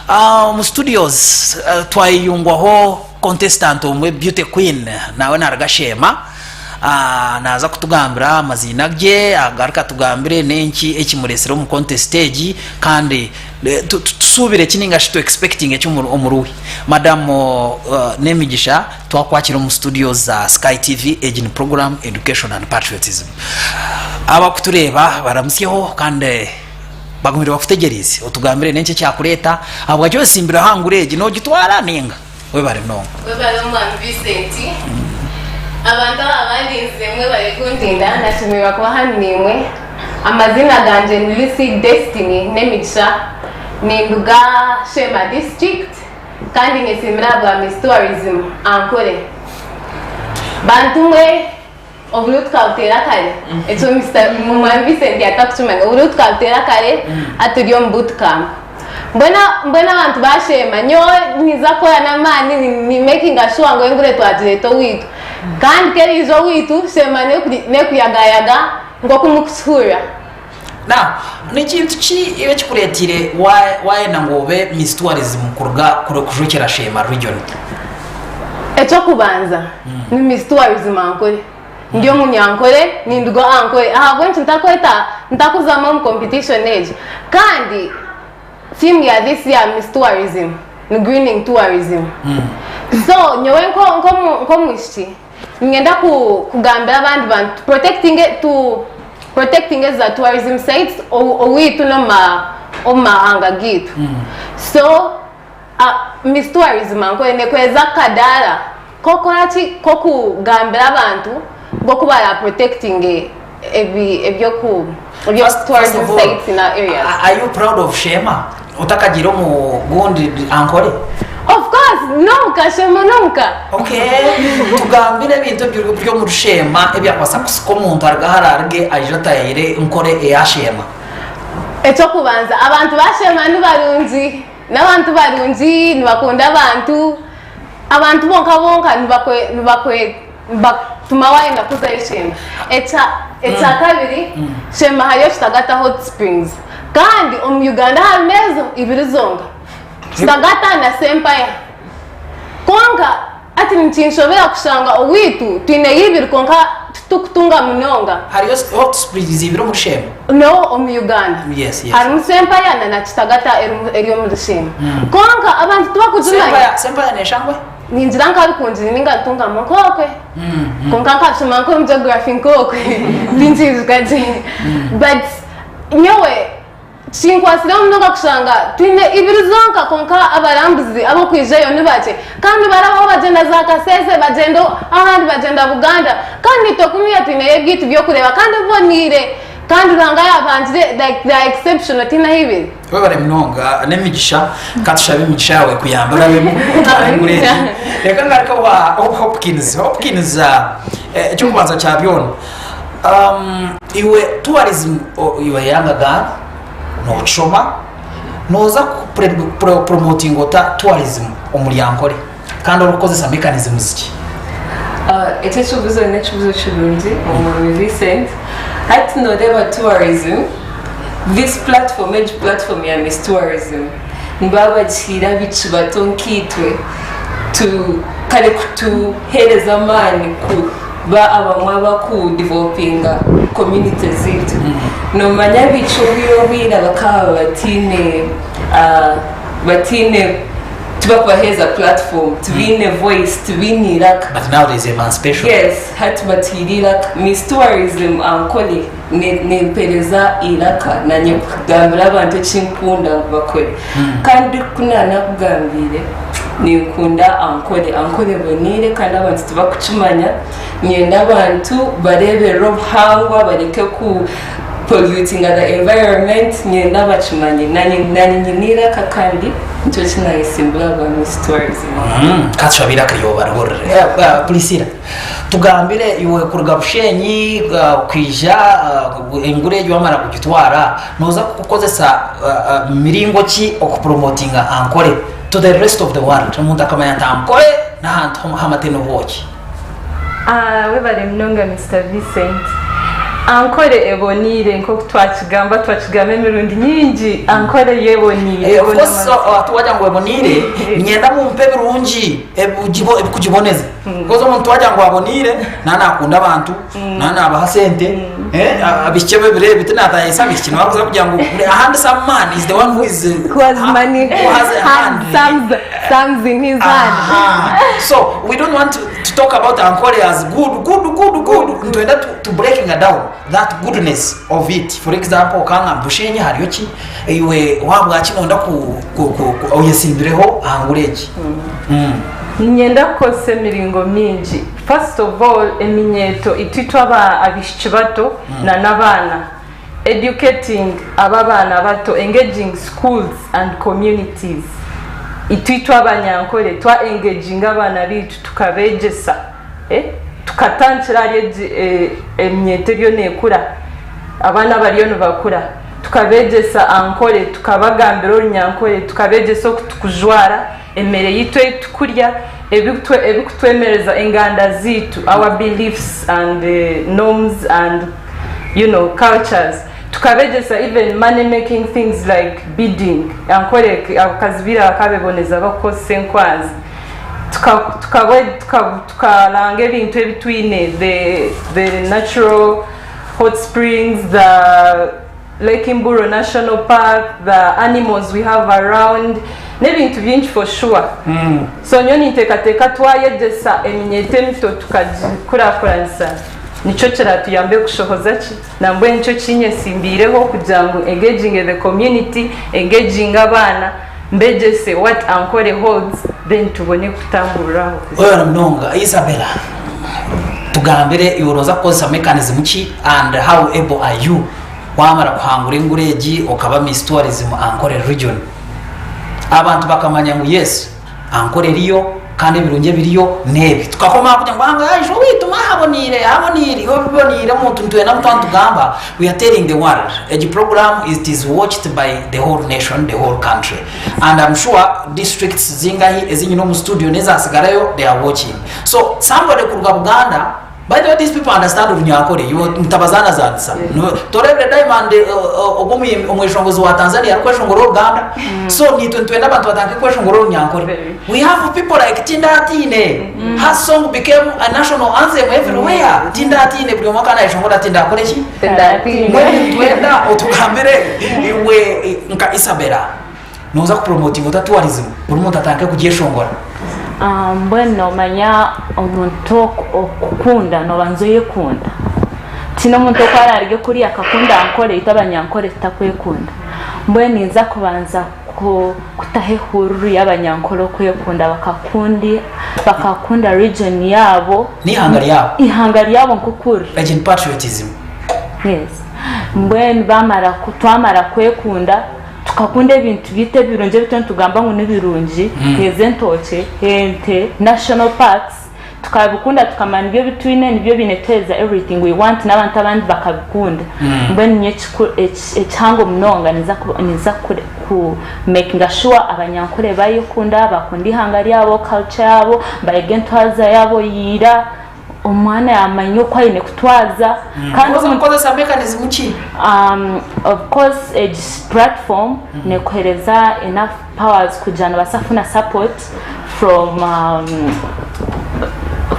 Omu studios twayeyungwaho contestant omwe Beauty Queen nawe naruga Sheema naaza kutugambira amaziina gye agaruke atugambire n'enki ekimuresire omu contest egi kandi tusuubire ki ninga shi tu expectinge ki omuri we. Madam Nemigisha twakwakira omu studios za Sky TV egi ni program Education and Patriotism. Abakutureeba baramutsyeho kandi Bagumire bakutegyereize otugambire n'enki ekyakureeta ahabwaki otsimbire aha nguru egi nogitwara ninga? Webare munonga. Webare omwami Vincent. Abantu aba abandinzire mwebare kundinda nashemererwa kuba hanu naimwe. Amazina gangye ni Lucy Destiny Nemigisha ninduga Sheema district kandi nyesiimire ahabwa Miss Tourism Ankole. Bantu mwe Oburiho tukabuteera kare ekyo Mister Mwami Vincent yatakukimanya oburiho tukabuteera kare hati turi omu boot camp mbwenu mbwenu abantu basheema nyowe ninza kukora n'amaani ni ni makinga sure ngu engure twagireeta owaitu kandi ku eriija owaitu sheema n'ekuyagayaga nk'oku murikukihurira. Now, ni kintu ki ekikureeteire waayenda ngu obe Miss Tourism kuruga kujwekyera Sheema Region? Eky'okubanza ni Miss Tourism Ankole. Ndi Omunyankore, ninduga Ankore. Ahabw'enki ntakweta ntakuzamu omu competition egi? Kandi theme ya this year Miss Tourism ni Greening Tourism. So nyowe nko nkomu nkomwishiki niinyenda ku kugambira abandi bantu tu protectinge tu protectinge za tourism sites owu owaitu n'omu omu mahanga gaitu. So Miss Tourism Ankole nekweza akadaara k'okukora ki? K'okugambira abantu ngu oku bara protectinge ebi ebyoku ebyo First, first tourism of all, sites in our areas. are you proud of Shema? Otakagiire omu gundi Ankole? Of course, n'omuka Shema n'omuka. Okay, tugambire ebintu ebiri biri omuri Shema ebyakubaasa kusika omuntu aruge ahari aruge aije atayayire Nkore eya Shema. Eky'okubanza, abantu ba Shema ni barungi. N'abantu barungi, nibakunda abantu, abantu bonka bonka nibakwe nibakwe nibatuma wayenda kuzayo Sheema. Ekya ekyakabiri, Sheema hariyo Kitagata Hot Springs kandi omu Uganda harimu ezo ibiri zonka, Kitagata na Sempaya. Kwonka hati nikinshobera kushanga owaitu twineyo ibiri kwonka titukutunga munonga. Hariyo hot springs ibiri omuri Sheema? No omu Uganda. Yes, yes. Harimu Sempaya na na Kitagata eri omuri Sheema. Kwonka abantu tibakugimanya. Sempaya, Sempaya neshangwa? Ningira nka Rukungiri ninga Ntungamo nk'okwe. Kwonka nkabishoma nk'omu geography nk'okwe. Tinkiijuka gye. But nyowe Kinkwatsireho munonga kushanga twine ibiri zonka kwonka abarambuzi abokwijayo nibakye kandi barabaho bagyenda za Kasese bagyenda ahandi bagyenda Buganda kandi itwe kunuya twineyo ebyaitu byokureeba kandi biboniire kandi Ruhanga yabangire like they are exceptional tihaine ahu biri. Webare munonga n'emigisha katushabe emigisha yawe ekuyambe orabemu otware enguru egi. Reka ngaruke owa Hopkins. Hopkins eky'okubanza kya byona Iwe tourism iwe younger girl nokishoma noza ku promotinga ota tourism omuri Ankole kandi orikukozesa mechanisms ki? Eki ekibuzo nekibuzo kirungi omwami Vincent. Hati noreeba tourism, this platform egi platform ya Miss Tourism nibaba bagihaire abaishiki bato nkaitwe to kare kutuhereza amaani ku Ba abamwe abaku developinga community zaitu. Nomanya abaishiki obwire obwira bakaba bataine bataine tibakubaheereza platform, tibaine voice, tibaine iraka. But now there is emancipation. Yes, hati batuhaire iraka. Miss Tourism Ankole nempereza iraka nanye kugambira abantu eki nkukunda ngu bakore. Kandi ku naanakugambiire, ninkunda Ankole. Ankole eboneire kandi abantu tibakukimanya. Niinyenda abantu bareeberere obuhangwa bareke ku pollutinga the environment, niinyenda bakimanye. Naanye naanye nyine eiraka kandi nikyo ki naayesimbura aha bwa Miss Tourism. Ka tushabe eiraka ryawe barihurire. Priscilla. Tugambire iwe kuruga Bushenyi kwija enguru egyo wamara kugitwara noza kukozesa miringo ki okupromotinga Ankole to the rest of the world omuntu akamanya nti Ankole n'ahantu h'amate n'obwoki? Webare munonga Mister Vincent. Ankole eboniire nk'oku twakigamba twakigamba emirundi nyingi Ankole yo eboniire. Of course wagira ngu eboniire niinyenda mumpe ebirungi ebikugiboneza. Because omuntu wagira ngu aboniire naaba nakunda abantu, naaba nabaha sente, abaishiki ebiro ebi tinatayesa abaishiki nibakuza kugira ngu a handsome man is the one who is Who has money, who has a hand. sums, sums in his hand. Aha. So we don't want to talk about Ankole as good, good, good, good. Nitwenda to, to breaking down that goodness of it. For example, okanga Bushenyi hariyo ki? Iwe wabwaki noyenda ku, ku, ku, ku oyesimbireho aha nguru egi. Niinyenda kukozesa emiringo mingi. First of all, eminyeeto itwe itwe abaishiki bato n'abaana, educating abo abaana bato, engaging schools and communities. Itwe itwe abanyankore twa engaginga abaana baitu tukabeegyesa, tukatandikira ahari egi eminyeeto eriyo neekura, abaana abariyo nibakura. Tukabeegyesa Ankole, tukabagambira Orunyankore, tukabeegyesa oku tukujwara, emere yaitu ei tukurya, ebikutwemereza enganda zaitu, our beliefs and norms and you know cultures. Tukabeegyesa even money making things like beading, Ankole abakazi baira bakaba beboneza bakukozesa enkwanzi. Tukaranga ebintu ebi twine, the natural hot springs, the Lake Mburo National Park, the animals we have around, n'ebintu bingi for sure. So nyowe ninteekateeka twayegyesa eminyeeto emito tukagikurakuranisa nikyo kiratuyambe kushohoza ki? Nambwenu nikyo kinyesimbiireho kugira ngu engaginge the community, engaginge abaana, mbegyese what Ankole holds then tubone kutamburira aho. Webare munonga Isabella. Tugambire iwe orooza kukozesa mechanism ki and how able are you wamara kuhangura engura egi okaba Miss Tourism Ankole region abantu bakamanya ngu yes Ankole eriyo kandi ebirungi ebiriyo n'ebi. Tukakoma aha kugira ngu anga aija owaitu haboniire haboniire iwe biboniire omuntu nitwenda ngu twaba nitugamba we are telling the world egi program it is watched by the whole nation the whole country and am sure districts zingahi ezinyine omu studio n'ezasigarayo they are watching so somebody kuruga Buganda By the way these people understand orunyankore iwe mutabazanazanisa torebire Diamond ogwo omweshongozi wa Tanzania arikweshongora oruganda so nitwe nitwenda abantu batandike kweshongora orunyankore we have people like Tindatiine her song became a national anthem everywhere Tindatiine buri omwe akaba nayeshongora ati ndakore ki mbwenu nitwenda otugambire iwe nka Isabella Nooza kupromotinga ota tourism buri muntu atandike kugyeshongora? Mbwenu noomanya omuntu okukunda noobanza oyekunda. Tihaine omuntu oku araarye kuriya akakunda Ankole itwe Abanyankole tutakwekunda. Mbwenu ninza kubanza kutaho ehururu y'Abanyankole okwekunda bakakunda region yaabo. N'eihanga ryabo. Eihanga ryabo nk'oku riri. Like in patriotism. Yes. Mbwenu bamara twamara kwekunda. Tukakunda ebintu byaitu ebirungi ebi turiyo nitugamba ngu nibirungi nk'entookye, ente, national parks, tukabikunda tukamanya nibyo bitwine nibyo biine kutuheereza everything we want n'abantu abandi bakabikunda. Mbwenu nyowe ekihango munonga ninza ku makinga sure abanyankore bayekunda, bakunda eihanga ryabo, culture yaabo, bayega entwaza yaabo ya ira. Omwana yamanya oku aine kutwaza kandi Oza kukozesa mechanism ki? Of course egi platform nekuhereza enough powers kugira nobasa kufuna support from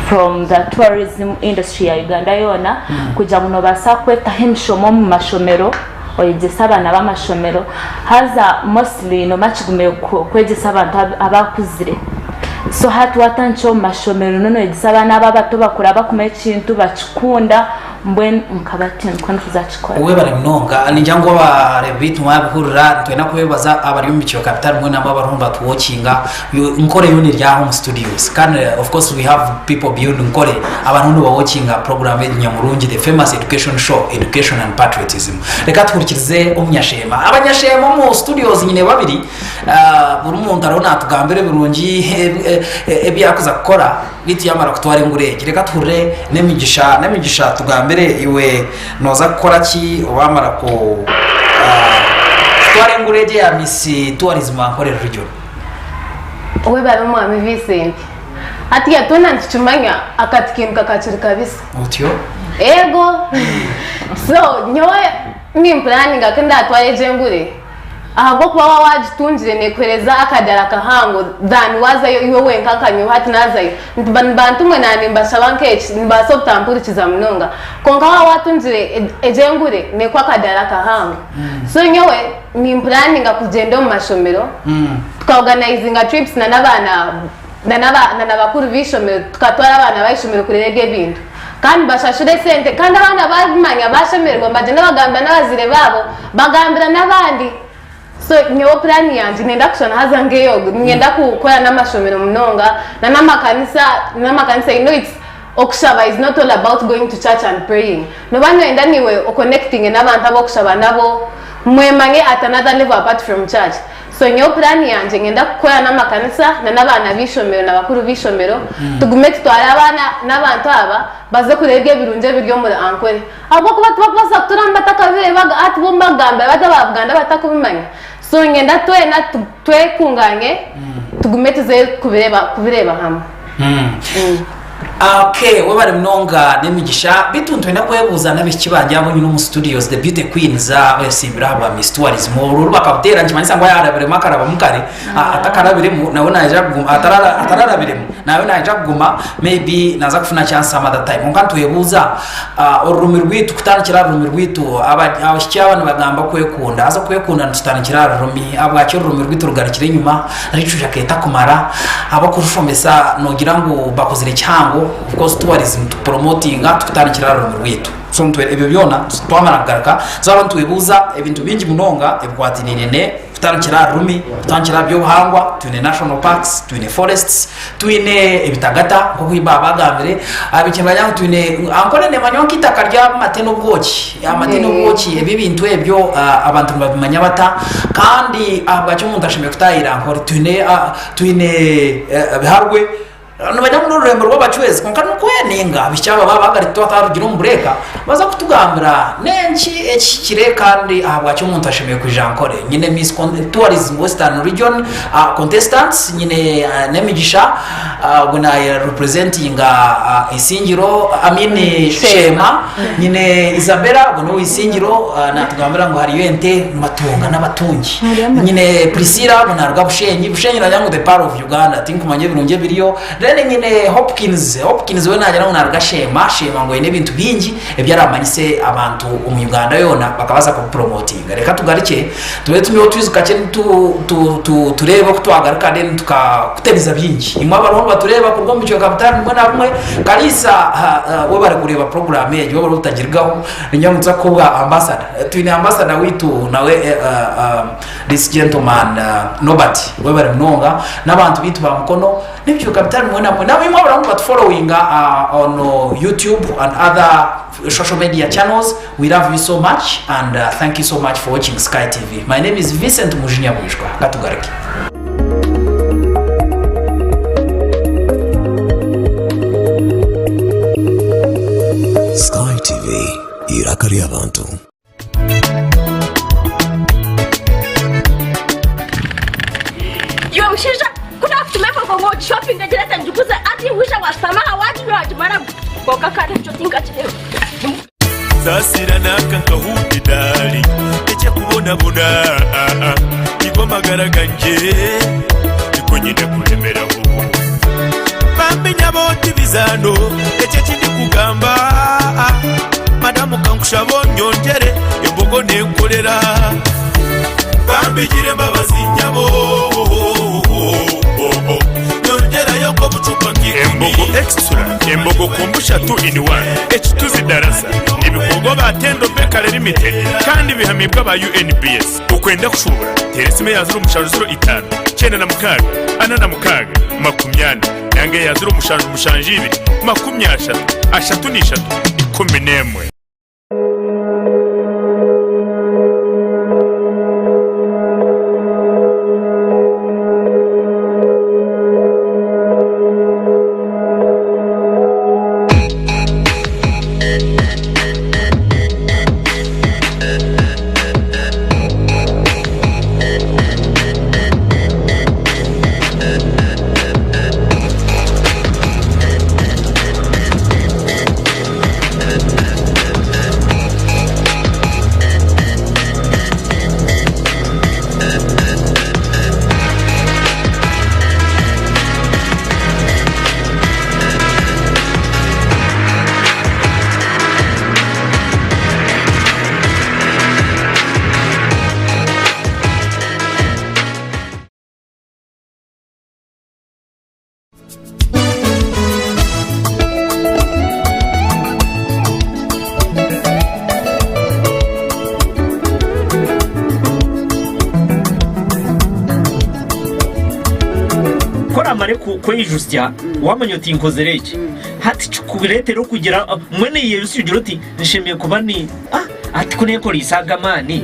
from the tourism industry ya Uganda yoona kugira ngu nobasa kwetaho emishomo omu mashomero oyegyese abaana b'amashomero haza mostly noba kigumire kwegyesa abantu abakuzire so hati watandikira omu mashomero noba noyegyesa abaana abo abato bakura bakumanya ekintu bakikunda mbwenu nkaba ti nikwo ndikuza kukikora. Webare munonga ningira ngu abareebi baitu mwabihurira nitwenda kubebaza abari omu bicweka bitari bimwe na bimwe abariho nibatuwokinga Nkore yoona eri aha omu studios kandi of course we have people beyond Nkore abariho nibawokinga program egi nyamurungi the famous education show education and patriotism. Reka tuhurikirize omunyasheema. Abanyasheema omu studios nyine babiri buri muntu ariho natugambira ebirungi ebi arikuza kukora beitu yamara kutwara engura egi. Reka tuhurire n'emigisha n'emigisha tugambire iwe noza kukora ki wamara ku kutwara engura egi eya Miss Tourism Ankole Region. Webare omwami Vincent. Hatiya twena nitukimanya akati kiimuka kakiri kabisi. Otyo? Eego. So nyowe nimpuraninga ku ndatware egyo engure ahabw'okuba waaba wagitungire nekuhereza akadara kahango than waazayo iwe wenka nka nyowe hati naazayo bantumwe naaba nimbashaba nk'eki nibabaasa obutampurikiza munonga kwonka waaba watungire egyo engure nekuha akadara kahango. So nyowe Nimpuraninga kugyenda omu mashomero tukaorganizinga trips na n'abaana na n'abakuru b'eishomero tukatwara abaana b'eishomero kureeba ebyo ebintu kandi nibashashura esente kandi abaana babimanya bashemererwa nibagyenda bagambira n'abazaire baabo bagambira n'abandi so nyowe puraani yangye niinyenda kushusha haza nk'eyogu niinyenda kukora n'amashomero munonga na n'amakanisa n'amakanisa you know it's Okushaba is not all about going to church and praying. Noba noyenda niiwe okonectinge n'abantu abu okushaba nabo, mwemanye at another level apart from church. So nyowe plan yangye nyenda kukora n'amakanisa na n'abaana b'eishomero na bakuru b'eishomero tugume tutware abaana n'abantu aba baze kureeba ebirungi ebiri omuri Ankole. Ahabw'okuba tibakubaasa kuturamu batakabireebaga hati bo mbagambira bati aba Buganda batakubimanya. So nyenda twena twekunganye tugume tuze kubireeba hamwe. Okay, webare munonga n'emigisha beitu nitwenda kwebuuza n'abaishiki bangye abu nyine omu studios the beauty queens abesimbire aha bwa Miss Tourism oru bakabuteera nikimanyisa ngu ayarabiremu akarabamu kare atakarabiremu nawe naija kuguma atararabiremu nawe naija kuguma maybe naza kufuna chance some other time kwonka nitwebuuza orurimi rwaitu kutandikira aha rurimi rwaitu abaishiki aba nibagamba kwekunda haza okwekunda nikitandikira aha rurimi ahabwaki orurimi rwaitu rugarukire enyima Literature ketakumara abakurushomesa nogira ngu bakozire kihango of course tourism tukupromotinga tukutandikira aha rurimi rwaitu so ebyo byona twamara kugaruka tuzaba nitwebuuza ebintu bingi munonga ebikwatiraine ne kutandikira aha rurimi, kutandikira aha by'obuhangwa, twine national parks, twine forests, twine ebitagata nk'oku baaba bagambire, abaishiki nibagira ngu twine ankole nemanywa nk'eitaka ry'amate n'obwoki, amate n'obwoki ebi ebintu ebyo abantu nibabimanya bata kandi ahabwaki omuntu ashemereire kutaahirira ankole twine twine biharwe nibagira ngu n'orurembo rw'abacwezi kwonka nikwo ninga abaishiki aba baaba batarugire omu bureeka baza kutugambira n'enki ekihikire kandi ahabwaki omuntu ashemereire kwija ankole nyine miss tourism western region contestants nyine n'emigisha Ogwo na representinga Isingiro, I mean Sheema, nyine Isabella ogwo n'owa Isingiro natugambira ngu hariyo ente nibatunga n'abatungi. Nyine Priscilla ogwo naruga Bushenyi, Bushenyi nagira ngu the pearl of Uganda tinkumanya ebirungi ebiriyo. Then nyine Hopkins, Hopkins we nagira ngu naruga Sheema, Sheema ngu eine ebintu bingi ebi aramanyise abantu omu Uganda yoona bakabaasa kubipromotinga. Reka tugarukye. Tube tumyeho twizu kakye tureebe oku twagaruka then tukakutebeza bingi. Imwe abariho nibatureeba kuruga omu bicweka bitari bimwe na bimwe, Kariisa webare kureeba puroguraamu egi, webare obutagirigaho. Niinyija ngu nituza kukuha ambasada. Twine ambasada waitu nawe this gentleman Norbert, webare munonga n'abantu baitu ba Mukono n'ebicweka bitari bimwe na bimwe. Naimwe abariho nibatuforowinga on YouTube and other social media channels. We love you so much and thank you so much for watching Sky TV. My name is Vincent Mujinya Bwishwa. Katugaruke. Sky TV, iraka ry'abantu. Iwe mushaija ku naakutuma embogo ngu ogishopinge gireete ngiguze hati waija waashutama aha waaginywa waagimaramu kwonka kandi ekyo tinkakireeba. Saasira n'aka nkahuuta edaari eky'okubonabona Nigo amagara gangye niko nyine kuremeraho Bambi nyabo ti bizaano ekyo eki ndikugamba Madamu kankushaba onyongyere embogo nenkorera Bambi gira embabazi nyabo Nyongyerayo nk'obucupa nk'ikumi Embogo Extra, Embogo Kombucha 2 in 1, Ekituzi Darasa, nibikorwa ba Tendo Bakery Limited kandi bihamibwe aba UNBS. Okwenda kushuubura, teera esimu eya 0705 96 46 40 nanga eya 0772 30 33 11. Ku oramare kweijutsya waamanya oti nkozire eki, hati kikureetere okugira mbwenu oyeyijutsye ogire oti nshemereire kuba ni hati ku neekoreise aga amaani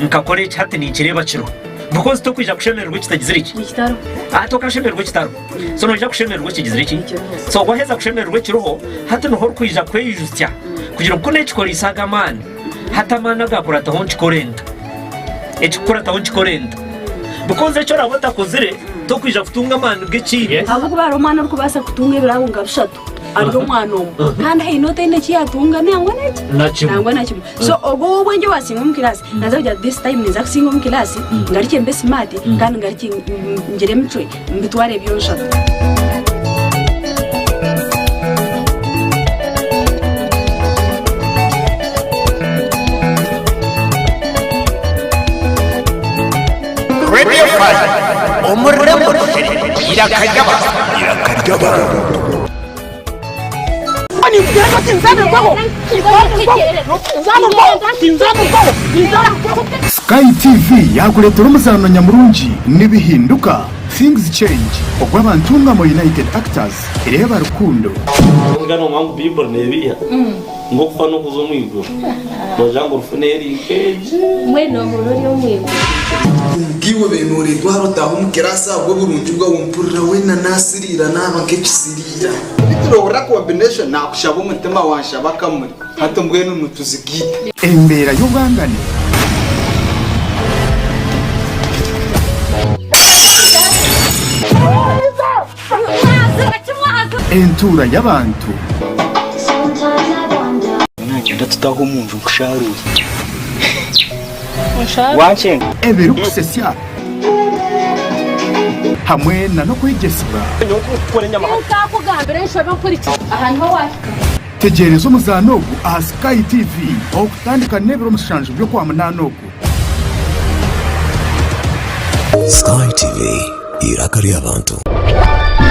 nkakora eki hati ninkireeba kiriho. Because tokwija kushemererwa ekitagizire ki? Hati okashemererwa ekitariho. So noija kushemererwa ekigizire ki? So waheza kushemererwa ekiriho, hati niho orikwija kweyijutsya kugira ngu ku nekikoreise aga amaani, hati amaani agakurataho nkikore nta? Ekikukurataho nkikore nta? Because eki oraabe otakozire, tokwija kutunga amaani g'ekindi. Ahabw'okuba hariho omwana orikubaasa kutunga ebirabo nka bishatu. Ari omwana omwe kandi haine otaine eki yatunga nangwa naki? Na kimwe. Nangwa na kimwe. So ogwo ow'obwengye owaasinga omu kiraasi naaza kugira ati this time ninza kusinga omu kiraasi ngarukye mbe smart kandi ngarukye ngire emicwe mbitware byonshatu. Radio 5 omurembo iraka ry'abantu iraka ry'abantu. Sky TV yakureetera omuzaano nyamurungi Nibihinduka, Things Change, ogw'Abantungamo United Actors, Reeba Rukundo. Kwonka noomanya ngu Baiburi neebiha ngu okufa n'okuza omu iguru. Noogira ngu rufu n'eri nk'egi. Mbwenu ohurire ori omu iguru. Bwiwe benurirwe aha rutaaha omu kirasi ahabw'oburungi bwawe mpurira weena nasiriira naaba nk'ekisiriira. Beitu combination nakushaba omutima wanshaba akamuri hati mbwenu nituzigaita. Embeera y'obwangane. Entuura y'abantu. Nangenda tutaha omunju nkusharuure. Wankyenga. Ebirikusesya hamwe na n'okwegyesibwa. Nkakugambira enshobe mpurikize. Aha niho waahika. Tegyereza omuzaano ogu aha Sky TV okutandika n'ebiro mushanju by'Okwamunaana ogu. Sky TV, eiraka ry'abantu.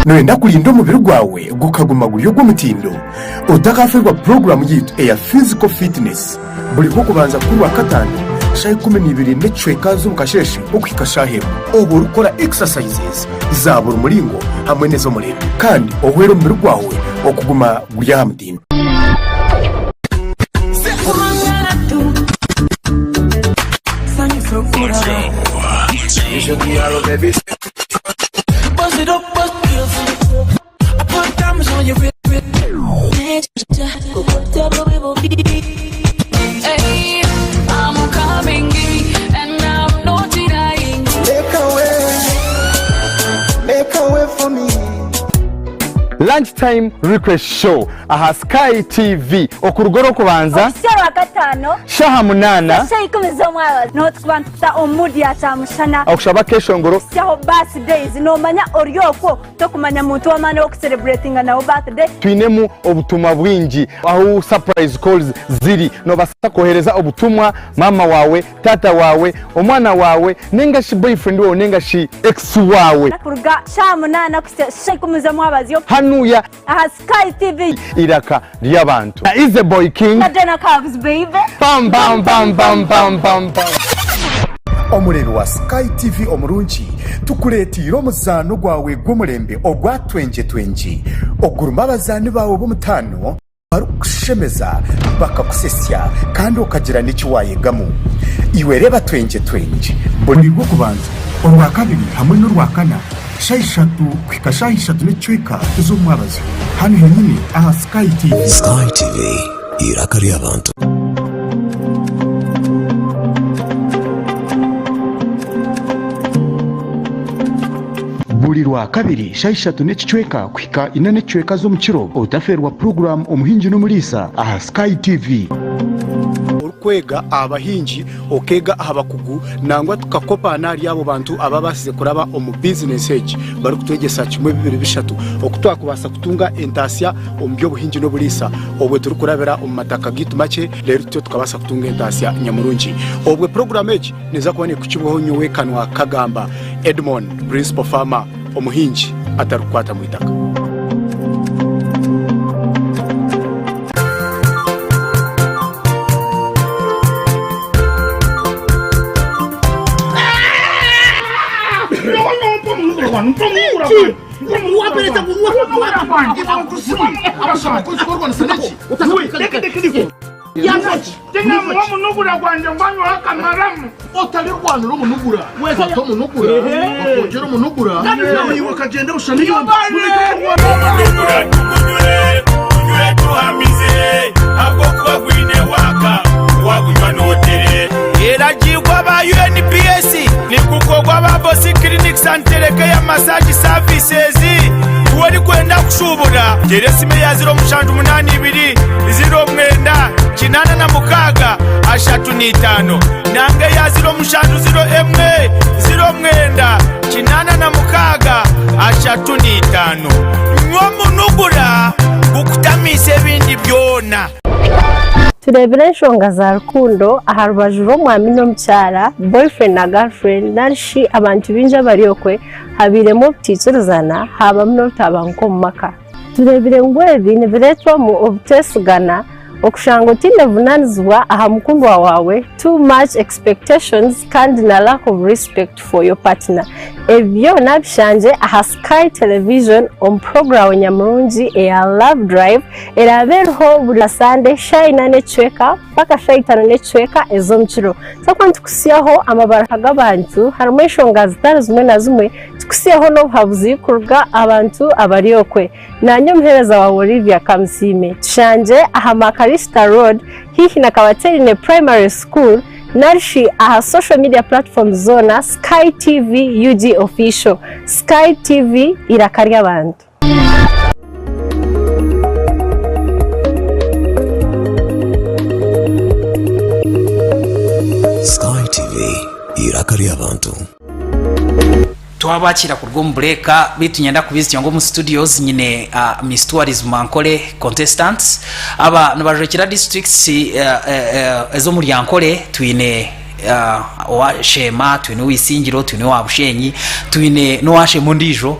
Nooyenda kurinda omubiri gwawe gukaguma guri ogw'omutindo? Otakaafeerwa puroguraamu yaitu eya Physical Fitness buri Rwokubanza kuRwakataano shaaha 12 n'ekicweka z'omukasheeshe okuhika shaaha emwe obwo orikukora exercises za buri muringo hamwe n'ez'omurembe kandi ohwere omubiri gwawe okuguma guri aha mutindo. Lunch time request show aha Sky TV okuruga orwokubanza Okuhitsya Orwakataano shaha munaana shaaha ikumi z'omwabazyo niho turikuba nitukuta omu mood ya kyamushana okushaba akeshongoro Okuhitsyaho birthdays noomanya ori okwo Tokumanya muntu w'amaani ow'okusereburetinga nawe birthday. Twinemu obutumwa bwingi ahu surprise calls ziri. Nobasa kohereza obutumwa maama wawe, taata wawe, omwana wawe ninga shi boyfriend wawe ninga shi ex wawe. Kuruga shaaha munaana kuhitsya shaaha ikumi z'omwabazyo. Hanuya. Aha Sky TV. Iraka ry'abantu. Na Easy Boy King. Na Jenna Cubs baby. Bam bam bam bam bam bam bam. Omureebi wa Sky TV omurungi, tukureeteire omuzaano gwawe gw'omurembe ogwa Twengye Twengye ogurimu abazaani baawe b'omutaano barikukushemeza bakakusesya kandi okagira n'eki waayegamu. Iwe reeba Twengye Twengye buri Rwokubanza, Orwakabiri hamwe n'Orwakana shaaha ishatu kuhika shaaha ishatu n'ekicweka ez'omumwabazyo hanu henyini aha Sky TV. Sky TV, eiraka ry'abantu. Buri Rwakabiri shaaha ishatu n'ekicweka kuhika ina n'ekicweka z'omukiro otafeerwa puroguraamu Omuhingi n'Omuriisa aha Sky TV. Orikwega aha bahingi, okeega aha bakugu nangwa tukakopa n'ahari abo bantu ababaasize kuraba omu bizinesi egi barikutwegyesa kimwe bibiri bishatu oku twakubaasa kutunga entaasya omu by'obuhingi n'oburiisa obwo turikurabira omu mataka gaitu makye reero tutyo tukabaasa kutunga entaasya nyamurungi. Obwo puroguraamu egi neeza kuba neekukibwaho nyowe Kanwa Kagamba Edmond, Principal Farmer, omuhingi atarikukwata mu itaka. Omunugura gwangye ngwanywaho akamaramu. Otarirwanira omunugura, kwata omunugura, bakwongyere omunugura, naiwe okagyenda busha n'eyombi. Omunugura tugunywe, tunywe tuhamize, ahabw'okuba gwine waaka, wagunywa nootere. Eragiirwe aba UNPS, nigukorwa aba Bosi Clinics and Telecare Massage Services. Iwe orikwenda kushuubura, teera esimu eya 0782 09 86 35 nanga eya 0701 09 86 35. Nywa omunugura gukutamiise ebindi byona. Tureebire enshonga za rukundo aha rubaju rw'omwami n'omukyara, boyfriend na girlfriend, nari shi abantu baingi abari okwe, habairemu obutaikirizana haabamu n'obutabanguko omu maka. Tureebire ngu ebi nibireetwamu obuteesigana, okushanga otaine buvunaanizibwa aha mukundwa waawe, too much expectations kandi na lack of respect for your partner. Ebi byona bishangye aha Sky Television omu puroguraamu nyamurungi eya Love Drive eraabe eriho buri Sande shaaha ina n'ekicweka mpaka shaaha itaano n'ekicweka ez'omukiro. Twakuba nitukutsyaho amabaruha g'abantu harimu enshonga zitari zimwe na zimwe, tukutsyeho n'obuhabuzi kuruga aha bantu abari okwe. Naanye omuheereza waawe Olivia Kamusiime. Tushangye aha Makarista Road haihi na Kabaterine Primary School nari shi aha social media platforms zoona Sky TV UG Official. Sky TV eiraka ry'abantu. Sky TV, eiraka ry'abantu. Twabakiira kuruga omu bureeka beitu niinyenda kubiizukya ngu omu studios nyine Miss Tourism Ankole contestants aba nibajwekyera districts ez'omuri Ankole twine owa Sheema, twine owa Isingiro, twine owa Bushenyi, twine n'owa Sheema ondiijo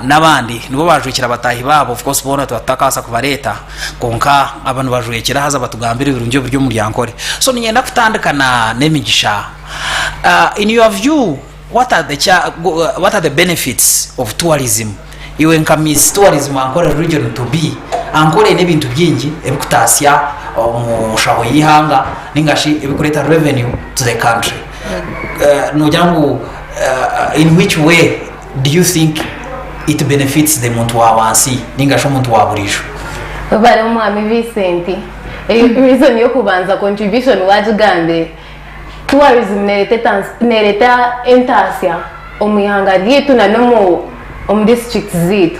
n'abandi nibo bajwekyera bataahi baabo of course boona tuba tutakabaasa kubareeta kwonka aba nibajwekyera haza batugambire ebirungi ebiri omuri Ankole. So niinyenda kutandika na n'emigisha in your view What are the cha what are the benefits of tourism? Iwe nka Miss Tourism Ankole region to be, Ankole eine ebintu bingi ebikutaasya omu nshaho y'eihanga ninga shi ebikureeta revenue to the country. Noogira ngu in which way do you think it benefits the muntu wa wansi ninga shi omuntu wa buriijo? Webare Omwami Vincent. Eyo reason y'okubanza contribution wagigambire. Tourism nereeta entaasya omu ihanga ryaitu na n'omu district zaitu.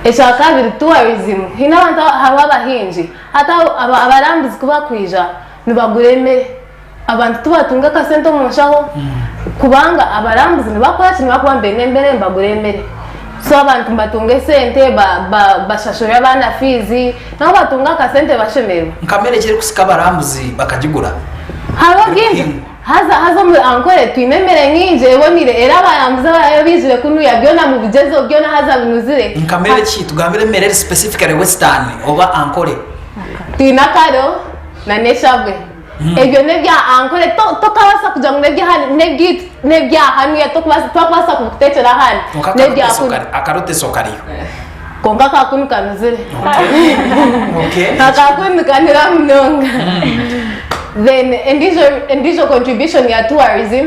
Ekyakabiri tourism haine abantu hariho abahingi hati abarambuzi ku bakwija nibagura emere abantu tibatunga akasente omu nshaho kubanga abarambuzi nibakoraki nibakuba nibaine emere nibagura emere so abantu nibatunga esente bashashurira abaana fiizi nabo batunga akasente bashemererwa. Nka mere ki erikusika abarambuzi bakagigura? Hariho bingi haza haza omuri Ankole twine emere nyingi ebonire era abarambuzi abarabe baijire kunuya byona mubigyezeho byona haza binuzire. Nka mere ki? Tugambire emere eri specifically western oba Ankole. Twine akaro na n'eshabwe ebyo n'ebya Ankole tokabaasa kugira ngu n'ebyaitu n'ebya hanuya tokubaasa kubikutekyera ahandi Kwonka n'ebya kunu. akaroteso kariyo. Kwonka aka kunu kanuzire. Aka kunu nikanura munonga. Then endiijo endiijo contribution ya tourism,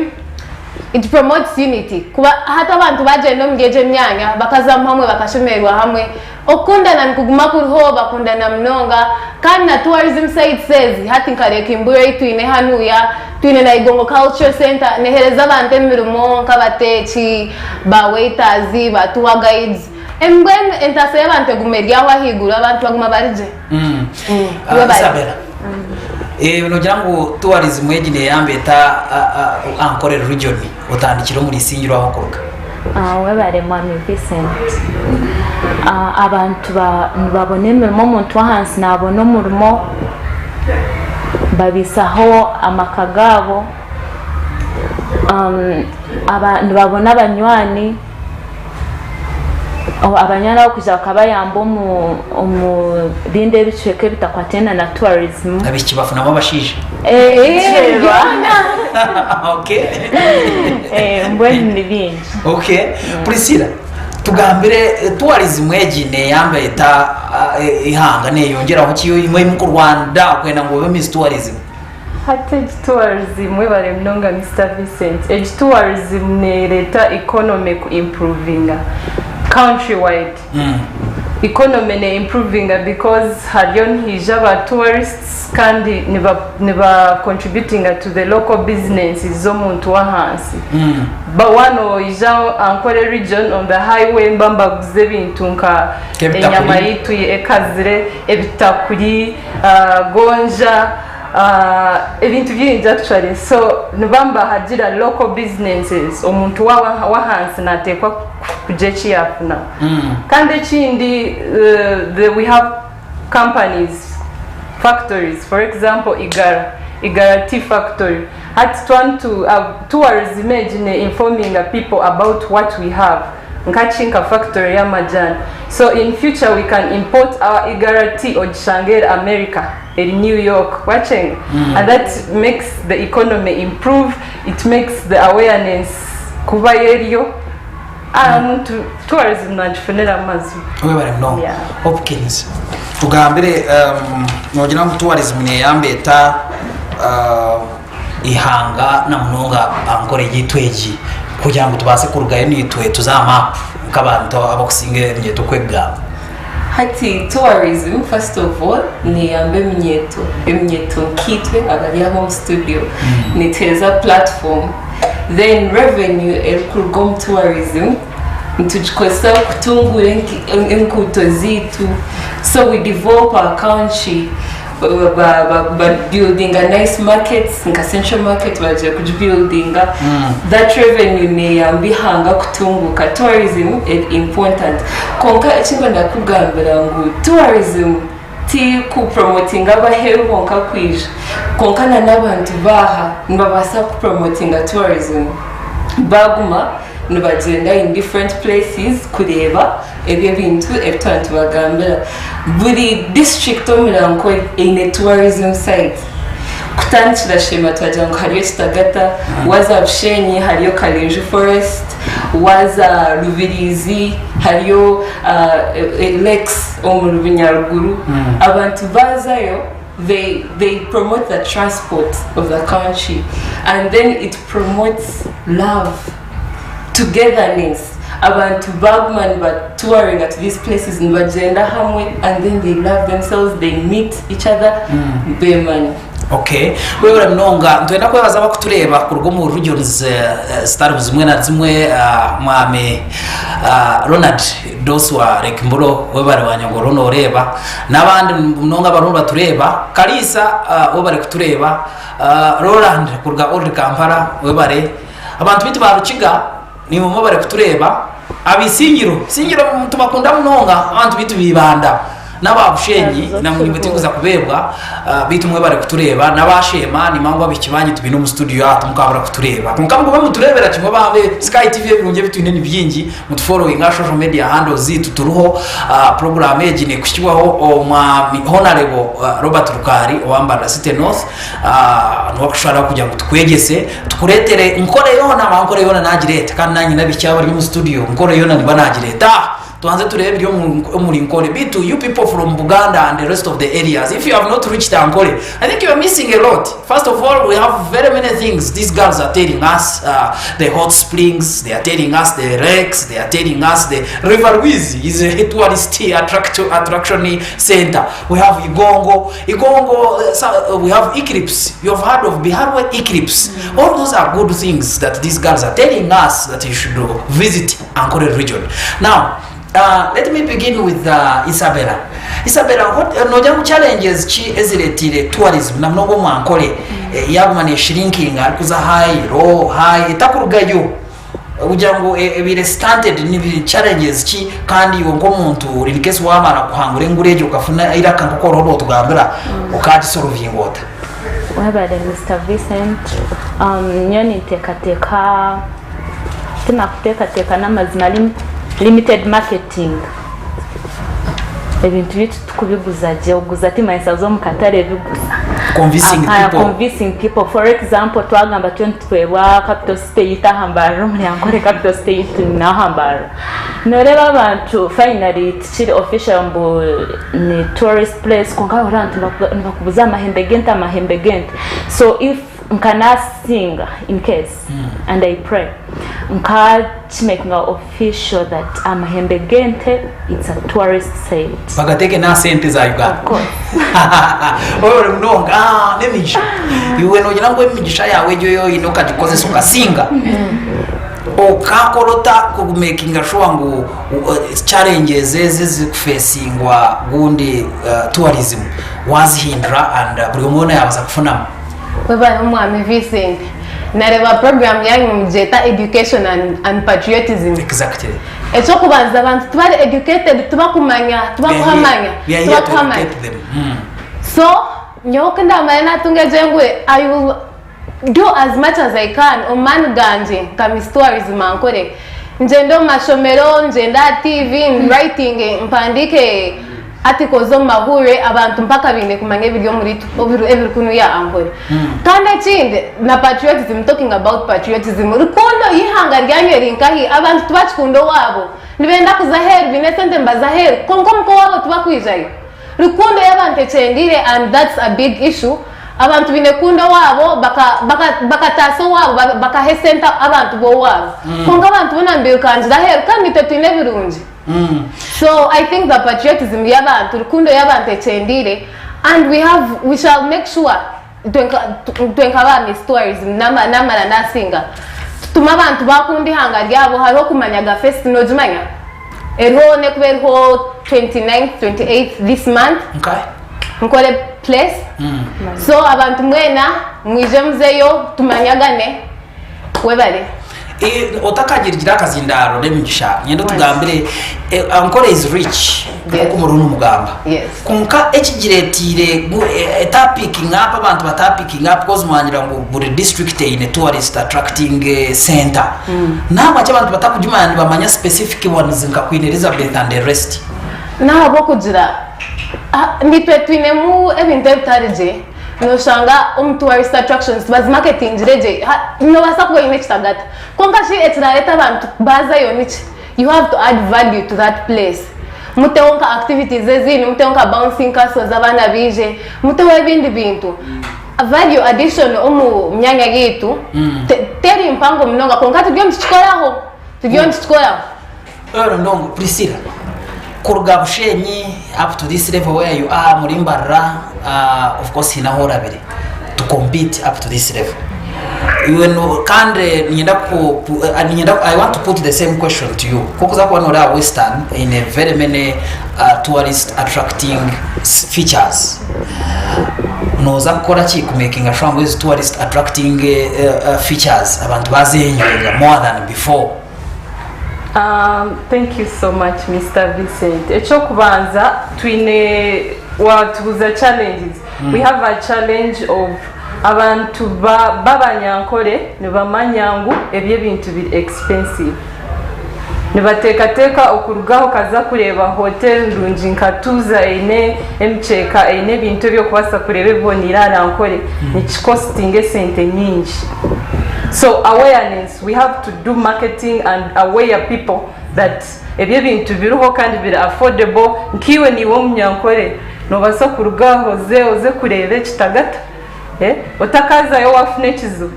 it promotes unity. Kuba hati abantu bagyenda omuri egyo emyanya bakazamu hamwe bakashemererwa hamwe, okukundana nikuguma kuriho, bakundana munonga. Kandi na tourism sites ezi, hati nka Lake Mburo ei twine hanuya, twine na Igongo Cultural Centre, neheereza abantu emirimo nk'abateeki, ba waiters, ba tour guides. Mbwenu entaasa y'abantu eguma eri aho ahaiguru, abantu baguma bari gye. Ah, Isabella eh, nogira ngu tourism egi neyamba eta ah, ah, Ankole region otandikire omuri Isingiro aho okuruga Ah, webare mwami Vincent. Ah, abantu ba- nibabona emirimo omuntu w'ahansi nabona omurimo babiisaho amaka gaabo um, aba, nibabona abanywani Abanywani abo kwija bakabayamba omu bindi ebicweka ebitakwataine na tourism. Abaishiki bafunamu abashaija. Mbwenu ni bingi. Okay. Priscilla, tugambire tourism egi neyamba eta eihanga neyongyeraho ki imwe mukurwanda kwenda ngu obe Miss Tourism? Hati egi tourism webare munonga Mister Vincent, egi tourism nereeta economy ku improvinga country wide. Economy ne improvinga because hariyo nihaija aba tourists kandi niba niba contributinga to the local businesses z'omuntu w'ahansi. Ba waaba noija Ankole region on the highway niba nibaguza ebintu nka Nk'ebitakuri. enyama yaitu ekazire, ebitakuri, gonja, ebintu bingi actually. So niba nibahagira local businesses, omuntu w'ahansi nateekwa kugira eki yaafunaho. Kandi ekindi the we have companies, factories for example Igara, Igara tea factory hati twaba nitu tourism egi ne informinga people about what we have nkaki nka factory y'amajani so in future we can import our Igara tea ogishange eri America eri New York wakyenga and that makes the economy improve, it makes the awareness kuba eriyo. Omuntu tourism nagifunira amazima. Webare munonga. Yeah. Hopkins, tugambire um, nogira ngu tourism neyamba eta uh, ihanga na munonga ankore yaitu egi kugira ngu tubaase kurugayo naitwe tuze aha map nk'abantu abakusinga eminyeeto kwegamba. Hati tourism first of all neyamba eminyeeto, eminyeeto nkaitwe abari aha omu studio netuheereza platform then revenue erikuruga omu tourism nitugikozesa kutunguura enguuto zaitu so we develop our country ba buildinga nice markets nka central market bagiire kugi buildinga that revenue neyamba ihanga kutunguka tourism eri important kwonka ekinkwenda kukugambira ngu tourism ti ku promotinga abaheru bonka kwija kwonka na n'abantu baaha nibabaasa ku promotinga tourism baguma nibagyenda in different places kureeba ebyo ebintu ebi twaba nitubagambira. Buri district omuri Ankole eine tourism site. Kutandikira Sheema twagira ngu hariyo Kitagata, waaza Bushenyi hariyo Kalenju forest, waaza Rubirizi hariyo lakes omuri Bunyaruguru. Abantu baazayo they, they promote the transport of the country and then it promotes love. Togetherness, abantu baguma niba touringa to these places nibagyenda hamwe and then they love themselves, they meet each other bemanya. Okay, webare munonga. Nitwenda kwebaza abakutureeba kuruga omu regions zitari zimwe na zimwe. Mwami Ronald Dosi wa Lake Mburo, webare wanyongorora noreeba, n'abandi munonga abariho nibatureeba. Kariisa, webare kutureeba. Roland kuruga Old Kampala, webare. Abantu baitu ba Rukiga naimwe mwebare kutureeba. Aba Isingiro, Isingiro nitubakunda munonga abantu baitu ba Ibanda n'aba Bushenyi naimwe tinkuza kubeebwa beitu mwebare kutureeba. N'aba Sheema nimanya ngu abaishiki baanyu tubaine omu studio aha timukabura kutureeba. Kwonka mugume mutureebera kimwe bambe Sky TV ebirungi ebi twine ni bingi. Mutufollowinge aha social media handles zaitu turiho. Puroguraamu egi neekuhikibwaho Omwami Honarebo Robert Rukaari owa Mbarara City North. Niwe akusharaho kugira ngu tukwegyese tukureetere nkore yoona ba nkore yoona naagireeta kandi naanye nabihikye abari omu studio nkore yoona niba naagireeta tubanze tureebe ebiri omuri nkore beitu you people from Buganda and the rest of the areas if you have not reached Ankole I think you are missing a lot first of all we have very many things these girls are telling us the hot springs they are telling us the lakes they are telling us the river Rwizi is a tourist attraction center we have Igongo Igongo, we have Eclipse. You have heard of Biharwe Eclipse. All those are good things that these girls are telling us that you should visit Ankole region. Now, let me begin with Isabella. Isabella, what nogira ngu challenges ki ezireteire tourism na munonga omu Ankole yaguma neshrinkinga arikuza high, low, high etakurugayo? Kugira ngu ebaire stunted ni challenges ki kandi iwe nk'omuntu in case wamara kuhangura engura egyo okafuna eiraka nk'oku oriho notugambira okagisorovinga ota? Webare Mister Vincent, nyowe ninteekateeka tinakuteekateeka n'amazima limited marketing ebintu byaitu Tikubiguza gye, okuguza timanyisa kuza omu katare biguza. Convincing people. Convincing people. For example, twagamba tutyo nitwebwa capital city yaitu aha Mbarara omuri Ankole capital city yaitu n'aha Mbarara. Noreeba abantu finally tikiri official mbu ni tourist place kwonka noreeba abantu nibakubuza amahembe g'ente amahembe g'ente. So if nka nasinga in case and I pray. Nkakimakinga official that amahembe g'ente it's a tourist site. Bagateeke n'aha sente za Uganda. Of course. Ori munonga ah, n'emigisha. Iwe noogira ngu emigisha yaawe egyo ei oine okagikozesa okasinga. Okakora ota kumakinga sure ngu challenges ezi ezirikufacingwa gundi tourism wazihindura and buri omwe weena yaabaasa kufunamu? Webare omwami Vincent. Nareeba program yanyu nimugyeta education and, and patriotism. Exactly. Ekyokubanza abantu tibari educated tibakumanya tibakuhamanya We are here to tibakuhamanya. educate them. So nyowe ku ndamara natunga egyo engure I will do as much as I can omu maani gangye nka Miss Tourism Ankole. Ngyende omu mashomero, ngyende aha TV, writing mpandiike articles omu mahurire abantu mpaka baine kumanya ebiri omuri itwe ebiri kunuya Ankole. Kandi ekindi na patriotism talking about patriotism rukundo y'eihanga ryanyu eri nkahi? Abantu tibakikunda owaabo nibenda kuza aheeru baine esente nibaza aheeru kwonka omuka owaabo tibakwijayo. Rukundo y'abantu ekyendeire and that's a big issue, abantu baine kukunda owaabo bakataasa owaabo bakaha esente abantu b'owaabo kwonka abantu boona nibairukangira aheeru kandi naitwe twine ebirungi so I think the patriotism y'abantu rukundo y'abantu ekyendeire and we have we shall make sure itwe nka ba Miss Tourism namara nasinga tutume abantu bakunda eihanga ryabo hariho okumanya ga fest nogimanya? Eriho nekuba eriho 29th, 28th this month Nkore place so abantu mwena mwije muzeyo tumanyagane webare. Otakagirigira akazindaaro n'emigisha nyenda otugambire Ankole is rich nk'oku muriho nimugamba kwonka ekigiretiire etapikinga up abantu batapikinga up coz mwangira ngu buri district eine tourist attracting center Nahabwaki abantu batakugimanya nibamanya specific ones nka Queen Elizabeth and the rest? N'ahabw'okugira nitwe twinemu ebintu ebitari gye, noshanga omu tourist attractions tibazimaketingire gye, nobaasa kuba oine ekitagata kwonka shi ekirareeta abantu baazayo niki? You have to add value to that place. Muteho nka activities ezindi, muteho nka bouncing castles abaana baije, muteho ebindi bintu. Value addition omu myanya yaitu teri mpango munonga kwonka turiyo nitukikoraho, turiyo nitukikoraho. Earl Ndongo, Priscilla, kuruga Bushenyi up to this level where you are muri Mbarara, of course haine ahu orabire to compete up to this level. Iwe no, kandi niinyenda ku, niinyenda, I want to put the same question to you. Ku orikuza kuba noreeba Western eine very many tourist attracting features. Nooza kukora ki ku makinga sure ngu ezi tourist attracting features abantu bazenjoyinga more than before? Um, thank you so much Mister Vincent. Ekyokubanza twine watubuza challenges. Mm. We have a challenge of abantu b'abanyankore nibamanya ngu ebi ebintu biri expensive. Nibateekateeka okuruga aho okaza kureeba hotel nungi nka Tuuza eine emikyeka eine ebintu ebi orikubaasa kureeba ebiboneire ahari Ankole nikikositinga esente nyingi. So awareness, we have to do marketing and aware people that ebi ebintu biriho kandi biri affordable nkaiwe niiwe omunyankore noobaasa kuruga aho oze oze kureeba ekitagata. Otakazayo wafuna ekizibu,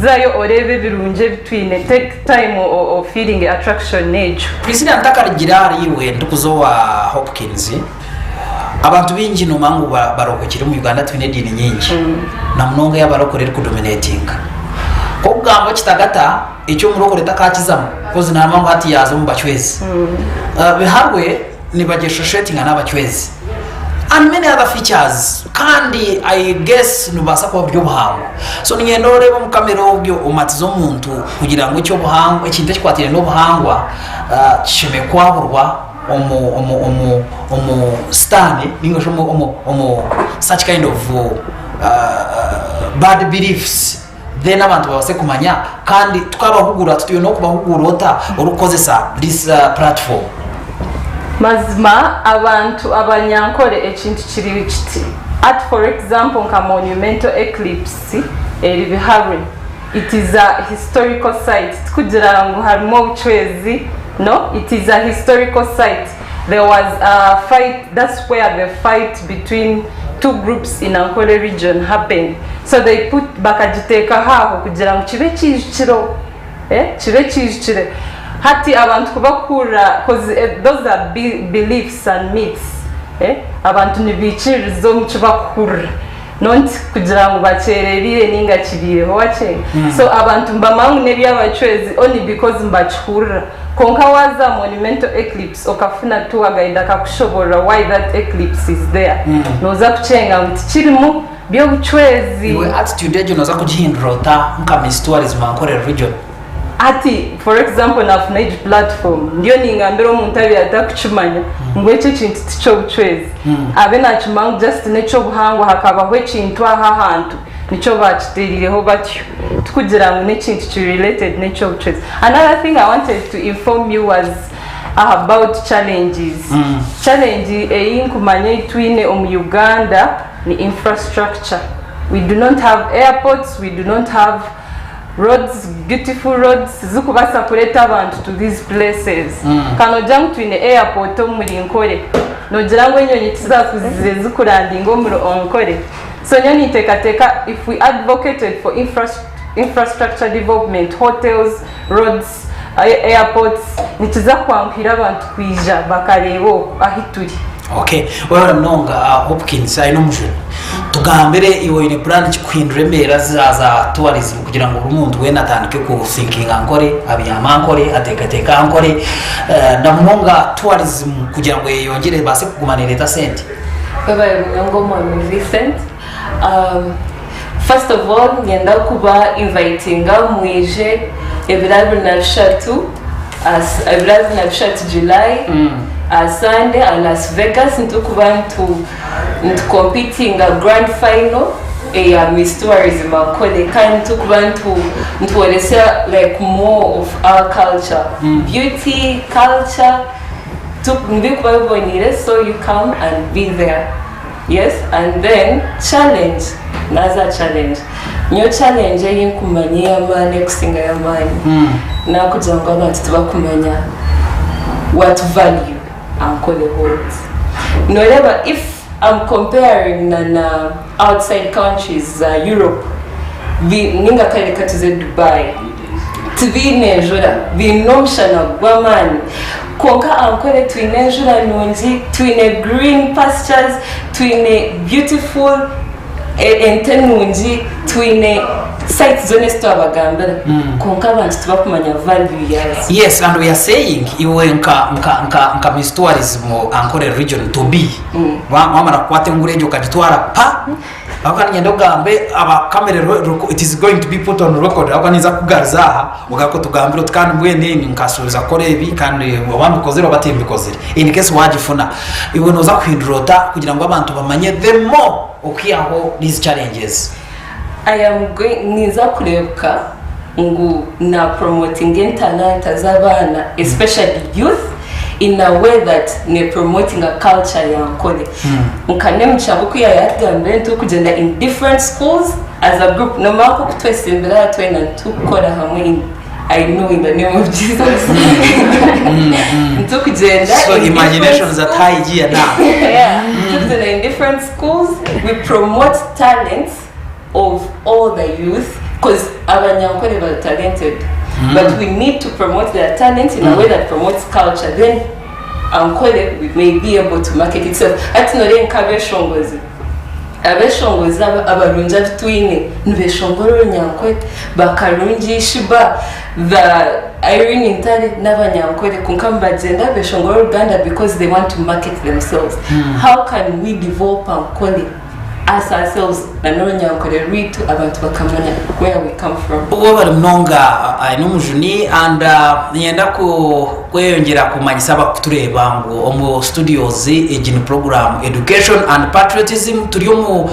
zayo oreebe ebirungi ebi twine, take time ofeelinge attraction egyo. Priscilla ntakarugire ahari iwe ndikuza owa Hopkins, abantu baingi nomanya ngu barohokire omu Uganda twine ediini nyingi namunonga eyabarokore erikudominatinga. Kwokugamba ekitagata eki omurokore takakizamu coz namanya ngu hati yaaza omu bacwezi. Biharwe nibagyeshoshetinga n'abacwezi and many other features kandi I guess nibubaasa kuba buri obuhangwa so niinyenda oreebe omu kamera obyo omatize omuntu kugira ngu eky'obuhangwa ekintu ekikwataine n'obuhangwa kishemeriire kwaburwa omu omu omu omu sitaane ninga shi omu omu omu such kind of bad beliefs then abantu babaase kumanya kandi tukabahugura tuti oine okubahugura ota orikukozesa this platform. Mazima abantu abanyankore ekintu kiri kiti at for example nka monumental eclipse eri biharwe it is a historical site tikugira ngu harimu obucwezi no it is a historical site There was a fight, that's where the fight between two groups in Ankole region happened. So they put bakagiteekaho aho kugira ngu kibe ekiijukiro. Eh, kibe kiijukire hati abantu kubakuhurira cause eh, those are beliefs and myths eh, abantu nibiikiririza omu kibakuhurira not kugira ngu bakyerebiire ninga kibiireho wakye. So abantu nibamanya ngu n'ebyabacwezi only because nibakihurira kwonka waaza aha monumental eclipse okafuna tour guide akakushoborora why that eclipse is there, nooza kukyenga ngu tikirimu by'obucwezi. Iwe attitude egyo noza kugihindura ota nka Miss Tourism Ankole Region? Hati for example nafuna egi platform ndiyo ningambira omuntu abaire atakukimanya ngu eki ekintu tiky'obucwezi abe nakimanya ngu just n'ekyobuhangwa hakabaho ekintu aha ahantu nikyo bakitereireho batyo tikugira ngu n'ekintu kiri related n'ekyobucwezi. Another thing I wanted to inform you was about challenges. Challenge ei nkumanya ei twine omu Uganda ni infrastructure. We do not have airports, we do not have roads, beautiful roads zikubaasa kureeta abantu to these places. Ka nogira ngu twine airport omuri Nkore, nogira ngu enyonyi tizakuzire zikurandinga omuri Onkore? So nyowe ninteekateeka if we advocated for infrastructure development, hotels, roads, airports, nikiza kwanguhira abantu kwija bakareeba oku ahu turi. Okay, webare munonga Hopkins Ainomujuni. Tugambire iwe oine plan ki kuhindura embeera za za tourism kugira ngu buri muntu weena atandike ku thinkinga Ankole, abyame Ankole, ateekateeke Ankole eh, na munonga tourism kugira ngu eyeyongyere ebaase kuguma neereeta sente. Webare munonga omwami Vincent. First of all niinyenda kuba invitinga mwije ebiro 23, ebiro 23 July aha Sunday aha Las Vegas niturikuba nitu competinga grand final eya Miss Tourism Ankole kandi niturikuba nitworesa like more of our culture, beauty, culture nibirikuba biboniire so you come and be there. Yes and then challenge naza aha challenge nyowe challenge ei nkumanya ey'amaani ekusingayo amaani nakugira ngu abantu tibakumanya what value Ankole holds. Noreeba if am comparing na na outside countries za Europe ninga kare reka tuze Dubai tibaine enjura baine omushana gw'amaani kwonka Ankole twine enjura nungi twine green pastures twine beautiful ente nungi twine sites zoona ezi twabagambira kwonka abantu tibakumanya value yaazo. Yes and we are saying iwe nka nka nka nka Miss Tourism Ankole region to be wamara kukwata engura egyo okagitwara pa Ahabw'okuba niinyenda ogambe aba camera eriho it is going to be put on record ahabw'okuba ninza kukugaruza aha ogaruke otugambire oti kandi mbwenu nkasuubiza kukora ebi kandi oba mbikozire oba timbikozire in case waagifuna iwe nooza kuhindura ota kugira ngu abantu bamanye the more okwihaho these challenges. I am going ninza kureebeka ngu na promotinga entalanta z'abaana especially youth in a way that ne promotinga culture ya Ankole. Nka n'emigisha nk'oku yaayatugambire nitukugyenda in different schools as a group nomara nk'oku twesimbire aha twena nitukukora hamwe in I know in the name of Jesus. Nitukugyenda So in different imaginations at high gear now. yeah. Nitukugyenda in different schools we promote talents of all the youth because abanyankore bari talented but we need to promote their talent in a way that promotes culture then ankore we may be able to market itself hati noreeba nk'abeshongozi abeshongozi aba abarungi abu twine nibeshongora orunyankore ba Karungi Sheebah ba Irene Ntale n'abanyankore kwonka nibagyenda beshongora oruganda because they want to market themselves how can we develop ankore us ourselves na n'orunyankore rwaitu abantu bakamanya where we come from. Webare munonga Ainomujuni and niinyenda kweyongyera kumanyisa abarikutureeba ngu omu studios egi ni program Education and Patriotism turi omu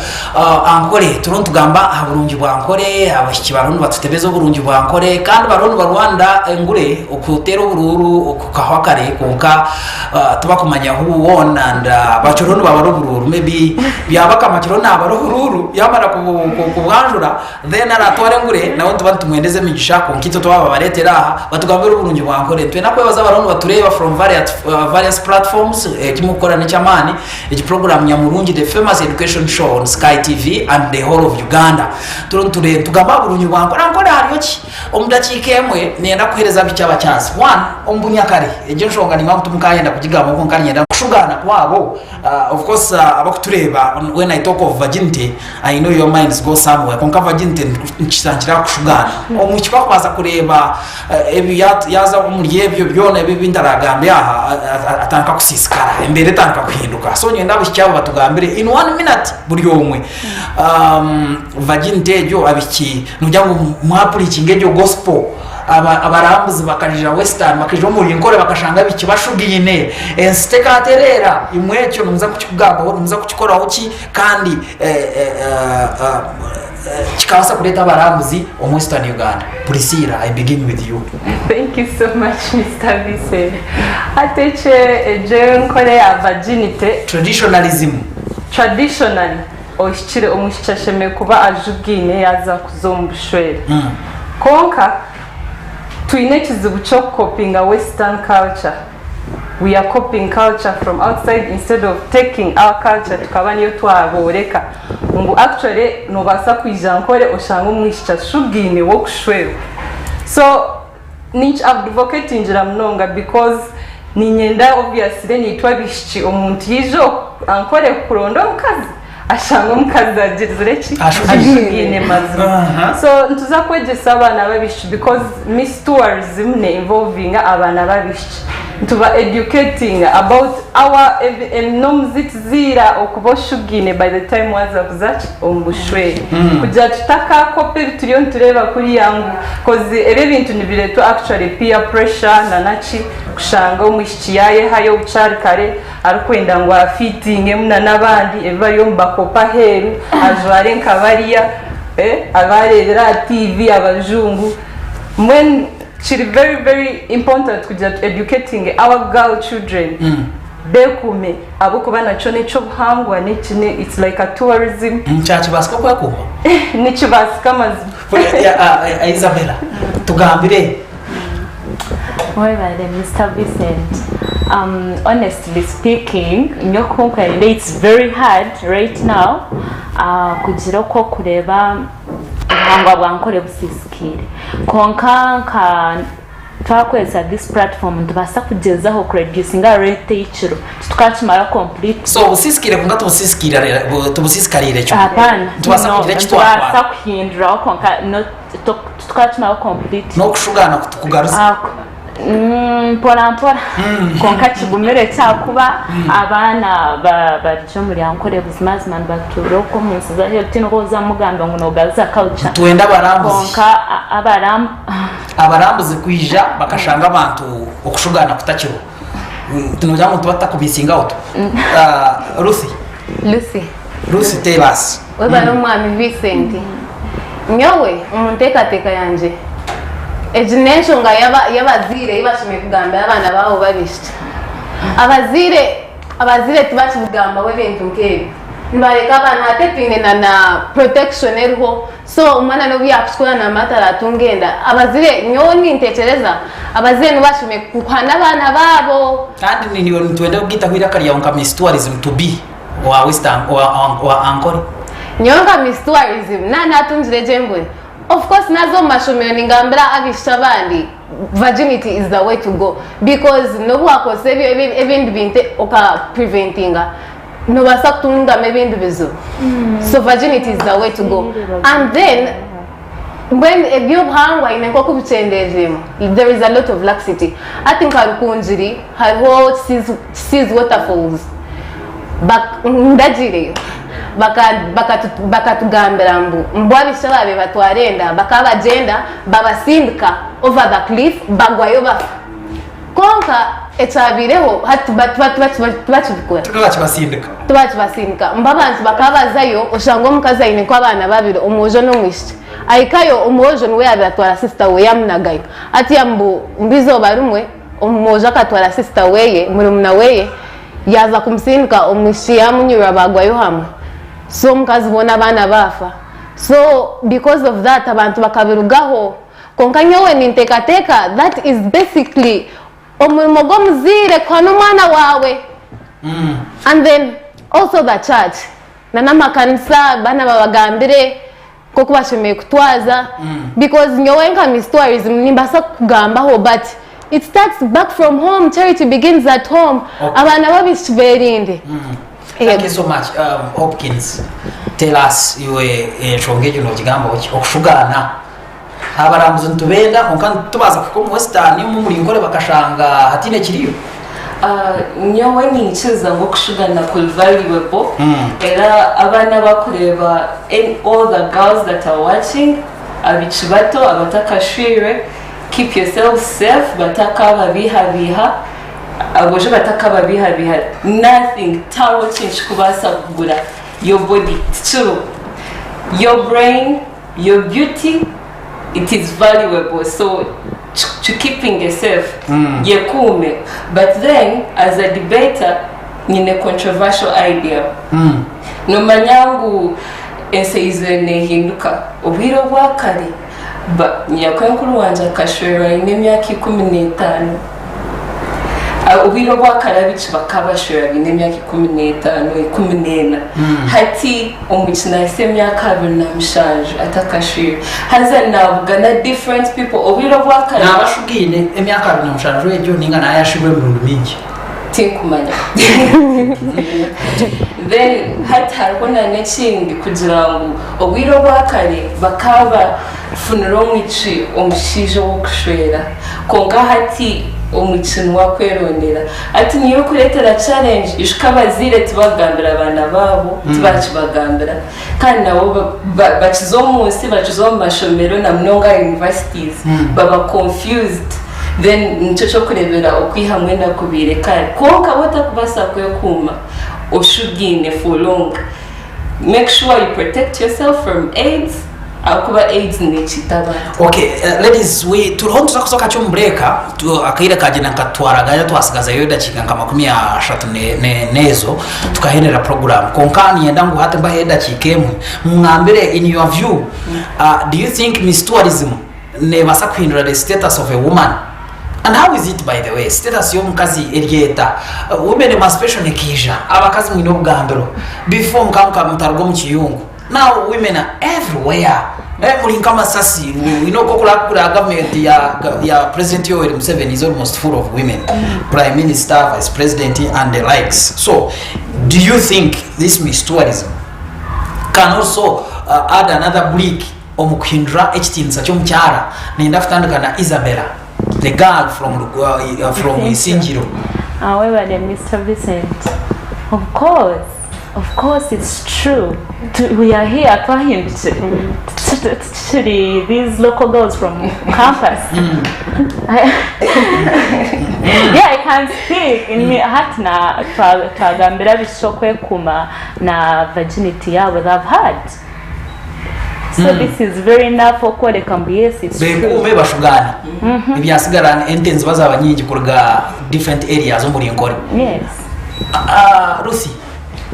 Ankole turiho nitugamba aha burungi bwa Ankole abaishiki bariho nibatutebeza oburungi bwa Ankole kandi bariho nibarwanira engure okuteera oburuuru okukahwa kare kwonka Tibakumanya who won and bakiriho nibabara oburuuru maybe Byabakama akiriho. naabara oburuuru yaamara kubwanjura then araatwara engure nawe nituba nitumwendeza emigisha kwonka itwe twababareetera aha batugambire oburungi bwa Ankole. Nitwenda kwebaza abariho nibatureeba from various platforms, eki murikukora n'eky'amaani. Egi puroguraamu nyamurungi the famous education show on Sky TV and the whole of Uganda. Turiyo niture nitugamba aha burungi bwa Ankole. Ankole hariyo ki? Omu dakiika emwe niinyenda kukuheereza bikye abakyazi. One, omu bunyakare, egyo enshonga nimanya ngu timukayenda kugigambaho kwonka niinyenda kushugaana kwabo. Of course abakutureeba when I talk of virginity, I know your minds go somewhere kwonka virginity nikitandikira aha kushugaana. Omwishiki ku akubaasa kureeba ebi yaaza omuri ebyo byona ebi ebi ntaragambe aha atandika kusiisikara, embeera etandika kuhinduka. So niinyenda abaishiki abo batugambire in one minute buri omwe virginity egyo abaishiki nogira ngu mwapurikinga egyo gospel abarambuzi bakaija western bakaija omuri Nkore bakashanga abaishiki bashugaine ensi tekatereera. Imwe ekyo nimuza kukikugambaho nimuza kukikoraho ki kandi kikabaasa kureeta abarambuzi omu western Uganda? Priscilla, I begin with you. Thank you so much Mister Vincent. Hati ekyo egyo enkora ya virginity. Traditionalism. Traditionally ohikire omwishiki ashemereire kuba ajugaine yaaza kuza omu bushwere. Kwonka twine ekizibu ky'okukopinga western culture. We are copying culture from outside instead of taking our culture tukaba niyo twabooreka ngu actually noobaasa kwija Nkore oshange omwishiki ashugaine w'okushwerwa. So ninki advocatingira munonga because niinyenda obviously naitwe abaishiki omuntu yaija Ankore kuronda omukazi ashanga omukazi agirizire ki? Ashugaine mazima. So nituza kwegyesa abaana b'abaishiki because Miss Tourism ne involvinga abaana b'abaishiki. Nituba educatinga about our enomu zitu ziira okuba oshugaine by the time waaza kuza ki? Omu bushwere. Kugira tutakakopa ebi turiyo nitureeba kuriya ngu coz ebi ebintu nibireetwa actually peer pressure na naki kushanga omwishiki yaayehayo bukyari kare Arikwenda ngu afiitingemu na n'abandi ebi bariyo nibakopa aheeru, ajware nka bariya abu areebire aha tiivi abajungu. Mbwenu kiri very very important kugira tu educatinge our girl children beekuume ahabw'okuba nakyo n'eky'obuhangwa it's like a tourism. Kyakibaasika okwekuuma? Nikibaasika mazima. Isabella, tugambire. Webale Mister Vincent. Um, honestly speaking, nyowe kunkwenda it's very hard right now uh, kugira oku okureeba obuhangwa bwa Nkore busiisikaire. Kwonka nka twakozesa this platform nitubaasa kugyezaho kureducinga rate y'ekiro titukakimara completely. So busiisikaire kwonka tibusiisikariire kimwe. Hapana. Nitubaasa No, kugira eki nitubaasa twatwara. kuhinduraho kwonka not Titukakimaraho complete. N'okushugaana kutukugaruza. Mpora mpora kwonka kigumire kyakuba abaana bari omuri Ankole buzimazima nibatuura okwo omu nsi z'aheeru tihaine oku orikuza kumugamba ngu nogaruza culture. Nitwenda abarambuzi. Kwonka Abarambuzi kwija bakashanga abantu okushugaana kutakiriho. Nogira ngu nituba tutakumisinga out. Ruth. Lucy. Ruth tell us. Webare omwami Vincent. Nyowe omu nteekateeka yangye, egi n'enshonga y'abazaire ei bashemereire kugambira abaana baabo b'abaishiki. Abazaire abazaire tibakibigambaho ebintu nk'ebi. Nibareka abaana hati twine na na protection eriho so omwana n'obu yaakukikora naamanya taratunga enda. Abazaire nyowe nintekyereza abazaire nibo bashemereire kuhana abaana baabo. Kandi nitwenda kugaitaho eiraka ryawe nka Miss Tourism to be. Owa Western, owa, owa Ankole. Nyowe nka Miss Tourism na natungire egyo engore. Of course naza omu mashomero ningambira abaishiki abandi virginity is the way to go because nobu wakozesa ebindi bintu oka preventinga nobaasa kutungamu ebindi bizibu. So virginity is the way to go. And then mbwenu ebyobuhangwa haine nkoku bikyendereiremu there is a lot of laxity. Hati nka Rukungiri hariho Kisiizi waterfalls. Ndagiireyo bakatugambira ngu mbwe abaishiki abaabaire batwara enda bakaba bagyenda babasindika over the cliff bagwayo bafa. Kwonka ekyabaireho hati tibakibikora. Tibakibasindika. Tibakibasindika. Mbu abantu bakaba bazayo oshanga omukazi aine nk'abaana babiri omwojo n'omwishiki. Ahikayo omwojo niwe yaabaire atwara sisita we yamunagayo. Hati mbu eizooba rimwe Omwojo akatwara sisita weye, murumuna weye, yaaza kumusindika omwishiki yaamunyurura baagwayo hamwe. So omukazi boona abaana baafa. So because of that abantu bakabirugaho. Kwonka nyowe ninteekateeka that is basically omurimo gw'omuzaire kuhana omwana waawe. And then also the church na n'amakanisa abaana babagambire nk'oku bashemereire kutwaza because nyowe nka Miss Tourism nimbaasa kukugambaho but it starts back from home, charity begins at home. Abaana b'abaishiki beerinde. Thank you so much Hopkins tell us iwe enshonga egyo nogigambaho ki okushugaana abarambuzi nitubenda kwonka nitubaasa kuhika omu western omu omuri Nkore bakashanga hatiine kiriyo. Nyowe niinyikiriza ngu okushugana kuri valuable era abaana abakureeba all the girls that are watching abaishiki bato abatakashwirwe keep yourselves safe batakababiihabiiha Aboojo batakababiihabiiha nothing tihariho kintu kikubaasa kugura your body tikiriho your brain your beauty it is valuable so to keeping safe yekuume but then as a debater nyine controversial idea nomanya ngu ensi eizire nehinduka obwire obwa kare nyakwenkuru wangye akashwerwa aine emyaka 15. Obwire obwa kare abaishiki bakaba bashwera baine emyaka 15, 14. Hati omwishiki nahitsya emyaka 27 atakashwirwe. Haza nabugana different people. Obwire obwa kare. Naaba ashugaine emyaka 27 egyo ninga naaba yashwirwe emirundi mingi? Tinkumanya. Then hati hariho na n'ekindi kugira ngu obwire obwa kare bakaba bafunire omwishiki omushaija ow'okushwera. Kwonka hati omwishiki niwe akwerondera. Hati niyo erikureetera challenge ijuka abazaire tibakugambira baana baabo, tibakibagambira kandi nabo bakiza omu nsi, bakiza omu mashomero na munonga aha universities baba confused then nikyo ky'okureebera okwihamu enaku baire kare. Kwonka waaba otarikubaasa kwekuuma oshugaine for long, make sure you protect yourself from AIDS. Ahakuba AIDS nekiita abantu. Ok ladies we turiho nituza kuza kakye omu break akaire kagyenda nikatutwara twasigazayo edakiika nka 30 nezo tukahendera program kwonka niinyenda ngu hati mbahe edakiika emwe mungambire in your view do you think miss tourism nebaasa kuhindura the status of a woman and how is it by the way status y'omukazi eri eta women emancipation ekaija abakazi mwine obugambiro before mukaba mutaruga omu kiyungu Now women are everywhere eh, muri nk'amasasi you know ko kuri government ya ya President Yoweri Museveni is almost full of women prime minister vice president and the likes so do you think this Miss Tourism can also add another brick omu kuhindura ekitiinisa ky'omukyara nenda kutandika na Isabella the girl from from Isingiro Webale Mr Vincent of course Of course it's true we are here twahindukire titukiri these local girls from campus yeah I can speak in me hati na twagambira abaishiki okwekuuma na virginity yaabo they've had so this is very enough okworeka ngu yes it's true Bekuume bashugaane ebyasigara ente niziba zaaba nyingi kuruga different areas omuri Nkore. Yes. Ruth.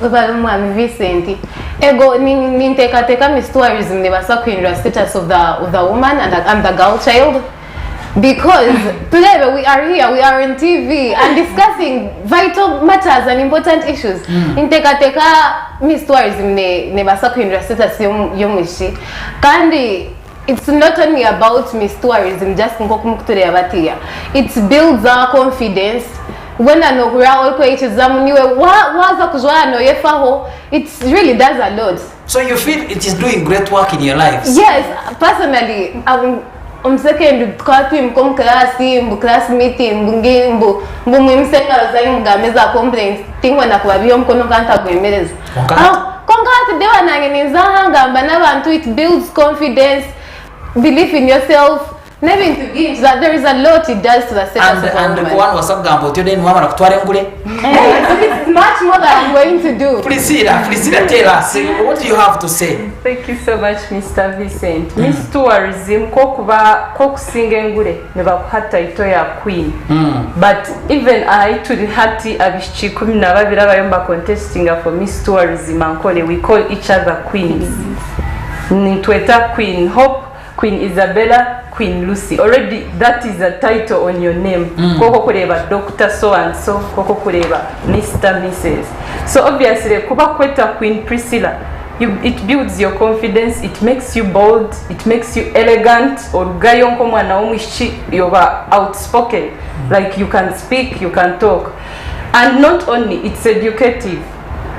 Webale Mwami Vincent. Ego ninteekateeka Miss Tourism nebaasa kuhindura status of the, of the woman and the, and the girl child because tureebe we are here we are on TV and discussing vital matters and important issues. Ninteekateeka Miss Tourism ne, nebaasa kuhindura status y'omwishiki kandi it's not only about Miss Tourism just nk'oku mukutureeba batiya it builds our confidence wena nohurira orikweyikirizamu niwe waza kujwara noyefaho it really does a lot. So you feel it is doing great work in your lives? Yes, personally omu secondary tukaba twimuka omu class mbu class meeting mbu mbu mbu mwimuse engaro zanyu mugambe za complaints tinkwenda kubabiha omukono nka ntagwemereza. Kwonka hati dewa nanye ninza aha ngamba n'abantu it builds confidence, belief in yourself. N'ebintu bingi that there is a lot it does to the status And of a and woman. ku wanobaasa kugamba otyo then wamara kutwara engure. It's much more than I'm going to do. Priscilla, Priscilla tell us what do you have to say? Thank you so much Mister Vincent. Miss Tourism kwokuba kwokusinga engure nibakuha title ya queen but even ahi turi hati abaishiki 12 abariyo nibacontestinga for Miss Tourism Ankole we call each other queens. Nitweta Queen Hope, Queen Isabella, Queen Lucy. Already that is a title on your name. Kwonka okureeba Doctor so and so, kwonka okureeba Mister, Missus. So obviously ku bakweta Queen Priscilla, you, it builds your confidence, it makes you bold, it makes you elegant, orugayo nk'omwana w'omwishiki yoba outspoken. Like you can speak, you can talk. And not only, it's educative.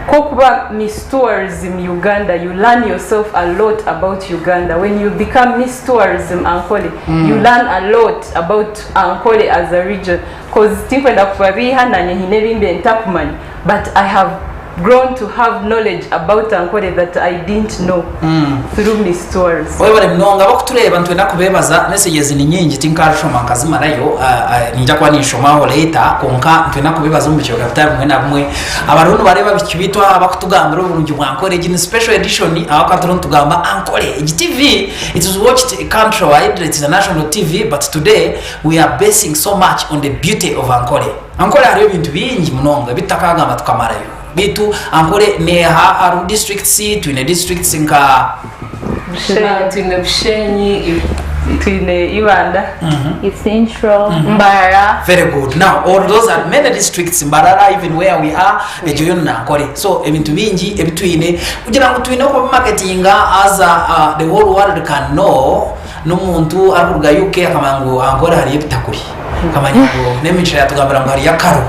Kwokuba Miss Tourism Uganda you learn yourself a lot about Uganda when you become Miss Tourism Ankole you learn a lot about Ankole as a region coz tinkwenda kubabiiha nanye hiine ebimbaire ntakumanya but I have grown to have knowledge about Ankole that I didn't know through Miss Tourism. Webare munonga abakutureeba nitwenda kubeebaza messages ni nyingi tinkazishoma nkazimarayo niinyija kuba ninshomaho later kwonka nitwenda kubeebaza omu bicweka bitari bimwe na bimwe Abariho nibareeba biki beitu aha bakutugambira oburungi bwa Ankole. Egi ni special edition ahakuba turiho nitugamba Ankole. Egi TV it is watched country wide, it is a national TV but today we are basing so much on the beauty of Ankole. Ankole hariyo ebintu bingi munonga ebi tutakagamba tukamarayo. Beitu Ankole neha hariho districts, twine districts nka. Bushenyi. Twine Bushenyi, twine Ibanda. Isingiro, Mbarara. Very good. Now, all those are many districts, Mbarara, even where we are, egyo yoona Nankore. So, ebintu bingi ebi twine, kugira ngu twine okubimarketinga as uh, the whole world can know, n'omuntu arikuruga UK akamanya ngu Ankore hariyo ebitakuri. Akamanya ngu n'emigisha yatugambira ngu hariyo akaro.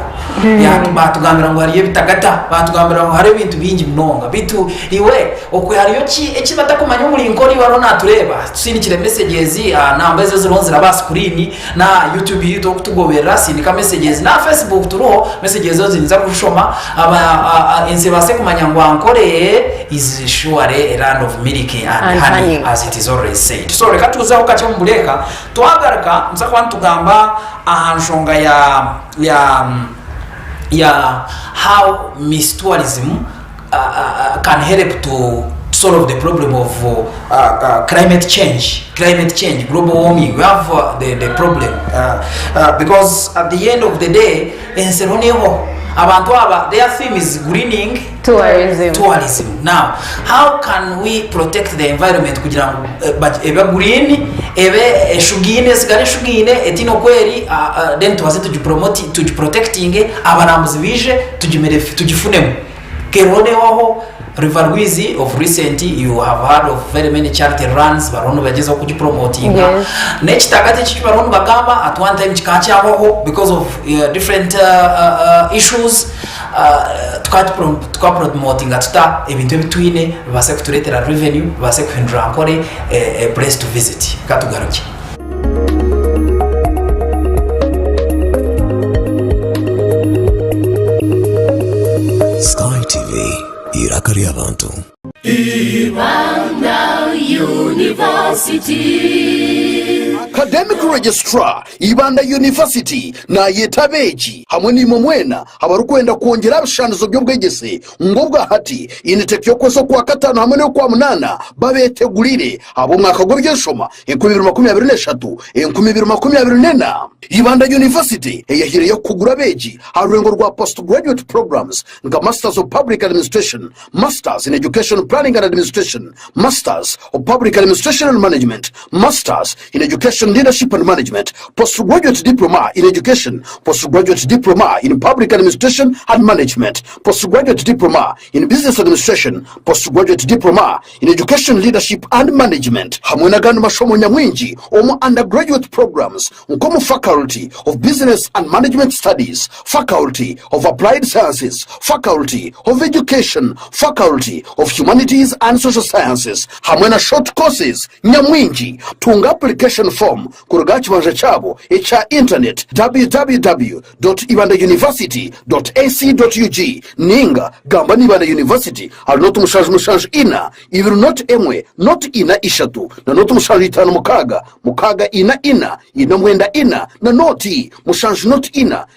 Baatugambira ngu hariyo ebitagata, baatugambira ngu hariyo ebintu bingi munonga. Beitu iwe okwe hariyo ki eki batakumanya omuri Nkore iwe ariho naatureeba? Tusindikire messages aha namba ezo eziriho niziraba aha screen n'aha YouTube yaitu orikutugoberera sindika messages n'aha Facebook turiho messages ezo ninza kuzishoma aba ensi ebaase kumanya ngu Ankore is surely a land of milk and honey as it is always said. So reka tuzeho kakye omu bureeka twagaruka nituza kuba nitugamba aha nshonga ya ya ya how Miss Tourism can help to solve the problem of climate change climate change global warming we have the, the problem because at the end of the day ensi eriho neehwaho abantu aba their theme is greening Tourism. tourism now how can we protect the environment kugira ngu ebe green ebe eshugaine esigare eshugaine etaine oku eri then tubaase tugipromote tugiprotectinge abarambuzi baije tugifunemu Keriho neehwaho River Rwizi of recent you have heard of very many charity runs bariho nibagyezaho kugipromotinga Yes. n'ekitagata eki ekibariho nibagamba at one time kikaba kyahwaho because of uh, different uh, uh, uh, issues uh, tukapromotinga tuta ebintu ebi twine bibaase kutureetera revenue bibaase kuhindura Ankole a, a place to visit katugarukye. Sky TV, eiraka ry'abantu. Ibanda University. Academic Registrar, Ibanda University nayeta abeegi hamwe naimwe mwena abarikwenda kwongyera aha bishandizo by'obwegyese ngu obwahati initeki y'okwezi okwakataano hamwe n'ey'okwamunaana babetegurire ahabw'omwaka gw'eby'enshoma 2023, 2024. Ibanda University eyahiireyo kukugura abeegi aha rurengo rwa Postgraduate Programs nka Masters of Public Administration, Masters in Education Planning and Administration, Masters of Public Administration and Management, Masters in Education Leadership and Management, Postgraduate Diploma in Education, Postgraduate Diploma in Public Administration and Management, Postgraduate Diploma in Business Administration, Postgraduate Diploma in Education Leadership and Management hamwe n'agandi mashomo nyamwingi omu Undergraduate Programs nk'omu Faculty of Business and Management Studies, Faculty of Applied Sciences, Faculty of Education, Faculty of Humanities and Social Sciences hamwe na Short Courses nyamwingi. Tunga Application Form. com kuruga aha kibanja kyabo ekya intaneti www.ibandauniversity.ac.ug ninga gamba na Ibanda University ahari noti 774 2 0 1 0 4 3 na noti 756 6 4 4 4 9 4 na noti 7 0 4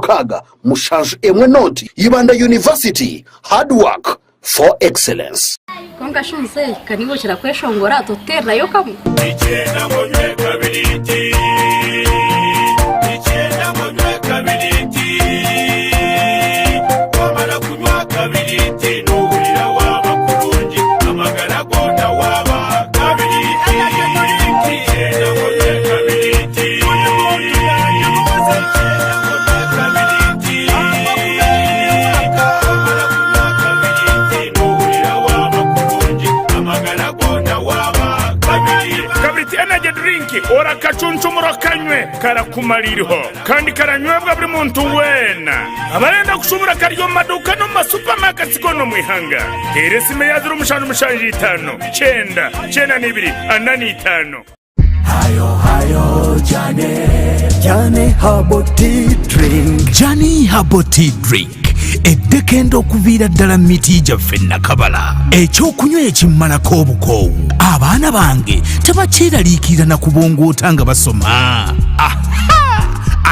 3 0 6 7 1 0 Ibanda University, hard work for excellence. Kwonka shi muzeeyi, ka niiwe okira kweshongora, totuteererayo kamwe? Ikyenda ngu onywe kabiriti Ikyenda ngu onywe kabiriti Wamara kunywa kabiriti Nohurira waaba kurungi Amagara goona waaba kabiriti Ikyenda ngu onywe kabiriti Buri muntu yagibuuza Ikyenda ngu onywe kabiriti Wamara kunywa kabiriti Nohurira waaba kurungi Amagara goona waaba kabiriti Kabiriti Energy Drink orakacuncumura okanywe karakumara iriho kandi karanywebwa buri muntu weena. Abarenda kushubura kari omu maduuka n'omu masupamaketi goona omu ihanga. Teera esimu eya 0775 92 45. Jani Herbal Tea Drink eddekenda okuviira ddala mu miti gyaffe nakabala ekyokunywa ekimmalako obukoowu abaana bange tebakyeraliikirira na kubongoota nga basoma Aha!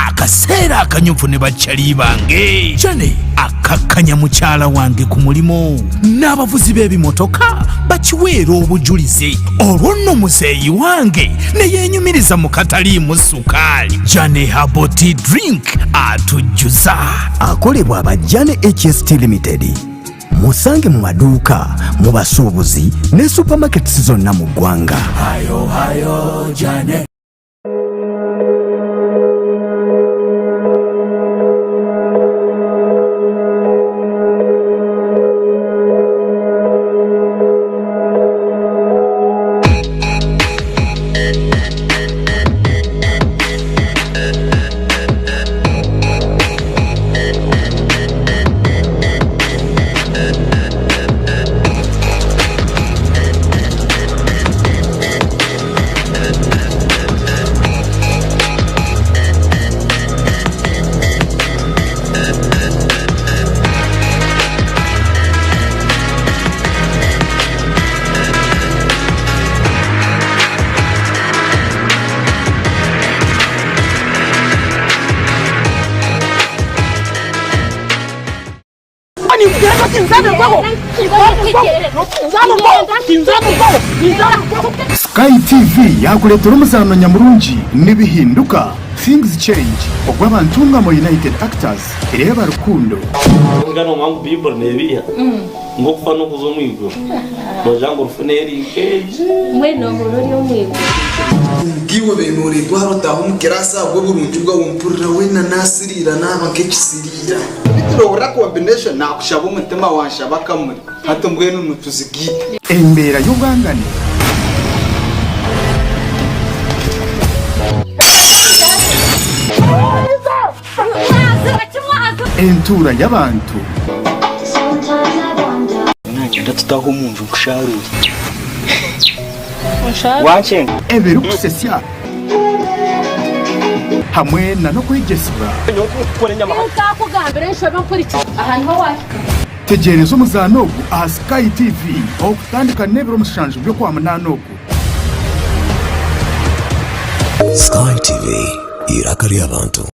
akaseera akanyuvu ne bakyali bange jane akakkanya mukyala wange ku mulimu n'abavuzi b'ebimotoka bakiweera obujulizi olwo nno muzeeyi wange ne yeenyumiriza mu kataliimu sukaali jane haboti drink atujjuza akolebwa aba jane hst limited musange mu maduuka mu basuubuzi ne supermarkets zonna mu ggwanga Hayo hayo Jane. Sky TV yakureetera omuzaano nyamurungi Nibihinduka, Things Change, ogw'Abantungamo United Actors, Reeba Rukundo. Kwonka noomanya ngu Baiburi neebiha ngu okufa n'okuza omu iguru. Noogira ngu rufu neeri nk'egi. Mbwenu ohurira ori omu iguru. Bwiwe bemereirwe aha rutaaha omu kiraasi ahabw'oburungi bwawe mpurira weena naasiriira naaba nk'ekisiriira. Beitu combination naakushaba omutima wanshaba akamuri hati mbwenu nituzigaita. Embeera y'obwangane. Entuura y'abantu. Nanyenda tutahe omunju nkusharuure. Wankyenga. Ebirikusesya hamwe na n'okwegyesibwa. Nkakugambira enshobe mpurikize. Aha niho waahika. Tegyereza omuzaano ogu aha Sky TV okutandika n'ebiro mushanju by'Okwamunaana ogu. Sky TV, eiraka ry'abantu.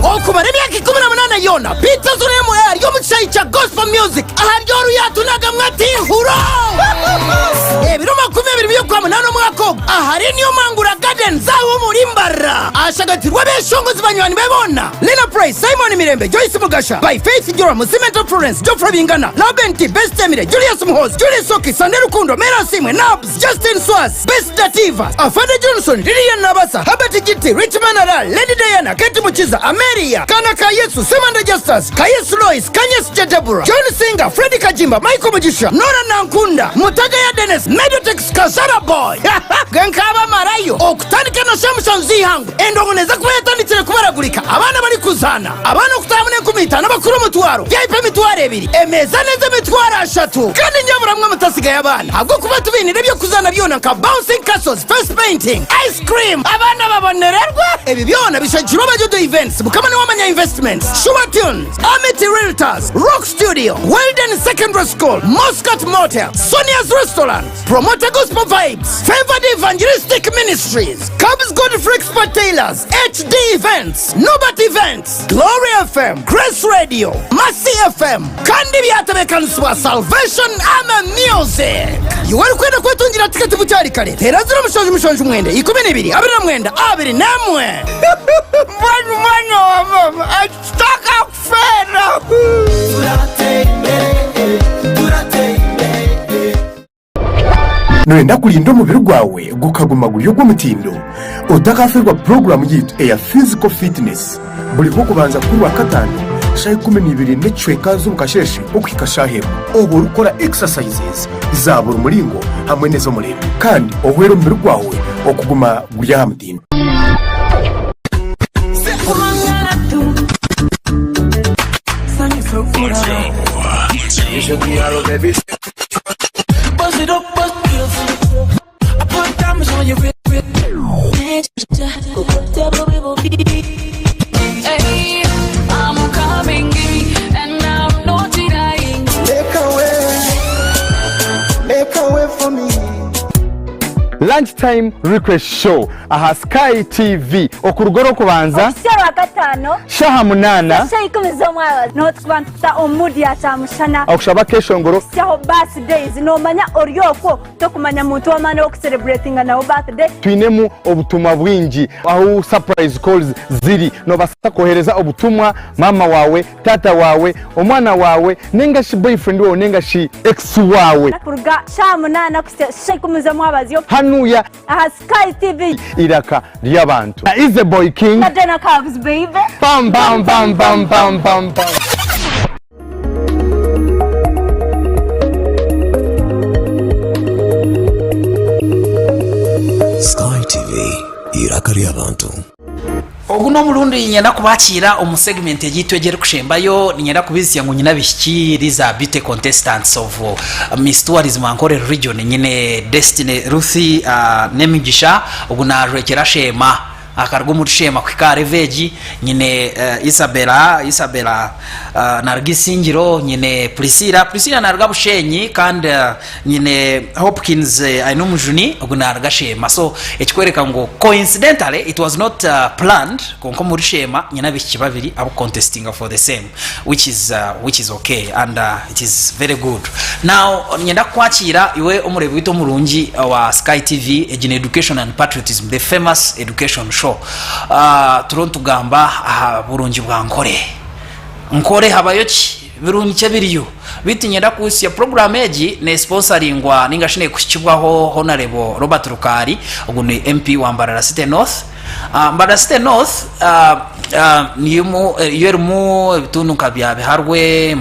Okumara emyaka 18 yoona, Peter Zuremu ari omu kishaayi kya Gospel Music ahari oru yaatunagamu ati Huroo! Ebiro 20 by'Okwamunaana omwaka ogu ahari New Mangura Gardens ahu omuri Mbarara ashagatirwe abeeshongozi banywani be boona, Lena Price, Simon Mirembe, Joyce Mugasha, By Faith Joram, Cement Florence, Geoffrey Bingana, Laben T, Best Emire, Julius Muhoozi, Julie Soki, Sunday Rukundo, Mera Asiimwe, Nabs, Justin Swas, Best Dativa, Afande Johnson, Lilian Nabasa, Herbert Giti, Richman Aral, Lady Diana, Kate Mukiza, Ameria, Kana ka Yesu, Semanda Justus, Kayesu Lois, Kanyesi Deborah, John Singer, Fred Kajimba, Michael Mugisha, Nora Nankunda, Mutagaya Dennis, Medotex Kasara Boy, Genkaba Marayo, okutandika Rwakataano shaaha mushanju z'eihangwe, endongo neeza kuba yatandikire kubaragurika, abaana barikuzaana, abaana okutaahamu n'enkumi itaano abakuru omutwaro, VIP 2000, emeeza n'ez'emitwaro ashatu. Kandi nyaburamwe mutasigayo abaana ahabw'okuba tubainiire eby'okuzaana byona nka bouncing castles, face painting, ice cream, abaana babonererwe. Ebi byona bishagikirwe aba Jojo Events, Mukama Niwamanya Investments, Sure Tunes, Amity Realtors, Rock Studio, Weldon Secondary School, Muscat Motel, Sonia's Restaurant, Promoter Gospel Vibes, Favored Evangelistic Ministries, Cubs Godfrey Expert Tailors, HD Events, Norbert Events, Glory FM, Grace Radio, Mercy FM, kandi byatebeekanisibwa Salvation Army Music. Iwe orikwenda kwetungira tiketi bukyari kare, teera 0779 12 29 21. Mbwenu mwana wa mama, akitaka kufeera. Noyenda kurinda omubiri gwawe gukaguma guri ogw'omutindo? Otakaafeerwa puroguraamu yaitu eya Physical Fitness buri Rwokubanza kuRwakataano shaaha 12 n'ekicweka z'omukasheeshe okuhika shaaha emwe obwo orikukora exercises za buri muringo hamwe n'ez'omurembe kandi ohwere omubiri gwawe okuguma guri aha mutindo. Lunch time request show aha Sky TV okuruga orwokubanza Okuhitsya Orwakataano shaha munaana shaaha ikumi z'omwabazyo niho turikuba nitukuta omu mood ya kyamushana. Okushaba akeshongoro. Okuhitsyaho birthdays noomanya ori okwo tokumanya muntu w'amaani ow'okucelebratinga nawe birthday. Twinemu obutumwa bwingi ahu surprise calls ziri nobasa kohereza obutumwa mama wawe, taata wawe, omwana wawe ninga shi boyfriend wawe ninga shi ex wawe. Kuruga shaaha munaana kuhitsya shaaha ikumi z'omwabazyo. Hanuya. Aha Sky TV. Iraka ry'abantu. Na Easy Boy King. Na Jenna Cubs baby. Bam bam bam bam bam bam bam. Sky TV, iraka ry'abantu. Ogu n'omurundi niinyenda kubakiira omu segment eyaitu egi erikushembayo. Niinyenda kubijutsya ngu nyine abaishiki these are beauty contestants of Miss Tourism Ankole region. Nyine Destiny Ruth Nemigisha, ogu naajwekyera Sheema, akaruga omuri Sheema kuhika aha level egi. Nyine Isabella, Isabella naaruga Isingiro. Nyine Priscilla, Priscilla naaruga Bushenyi kandi Nyine Hopkins aine omujuni ogu naruga Sheema so ekikwereka ngu coincidentally it was not planned kwonka omuri Sheema nyine abaishiki babiri abu contestinga for the same which is which is okay and it is very good. Now niinyenda kukwakira iwe omureebi waitu omurungi owa Sky TV egi ni Education and Patriotism the famous education show turiho nitugamba aha burungi bwa Nkore. Nkore habayo ki? Birungi ki ebiriyo? Beitu niinyenda kuhitsya puroguraamu egi neesiponsaringwa nainga shi neekuhikibwaho Honarebo Robert Rukaari, ogu ni MP wa Mbarara City North. Mbarara City North niyo erimu ebitundu nka bya Biharwe,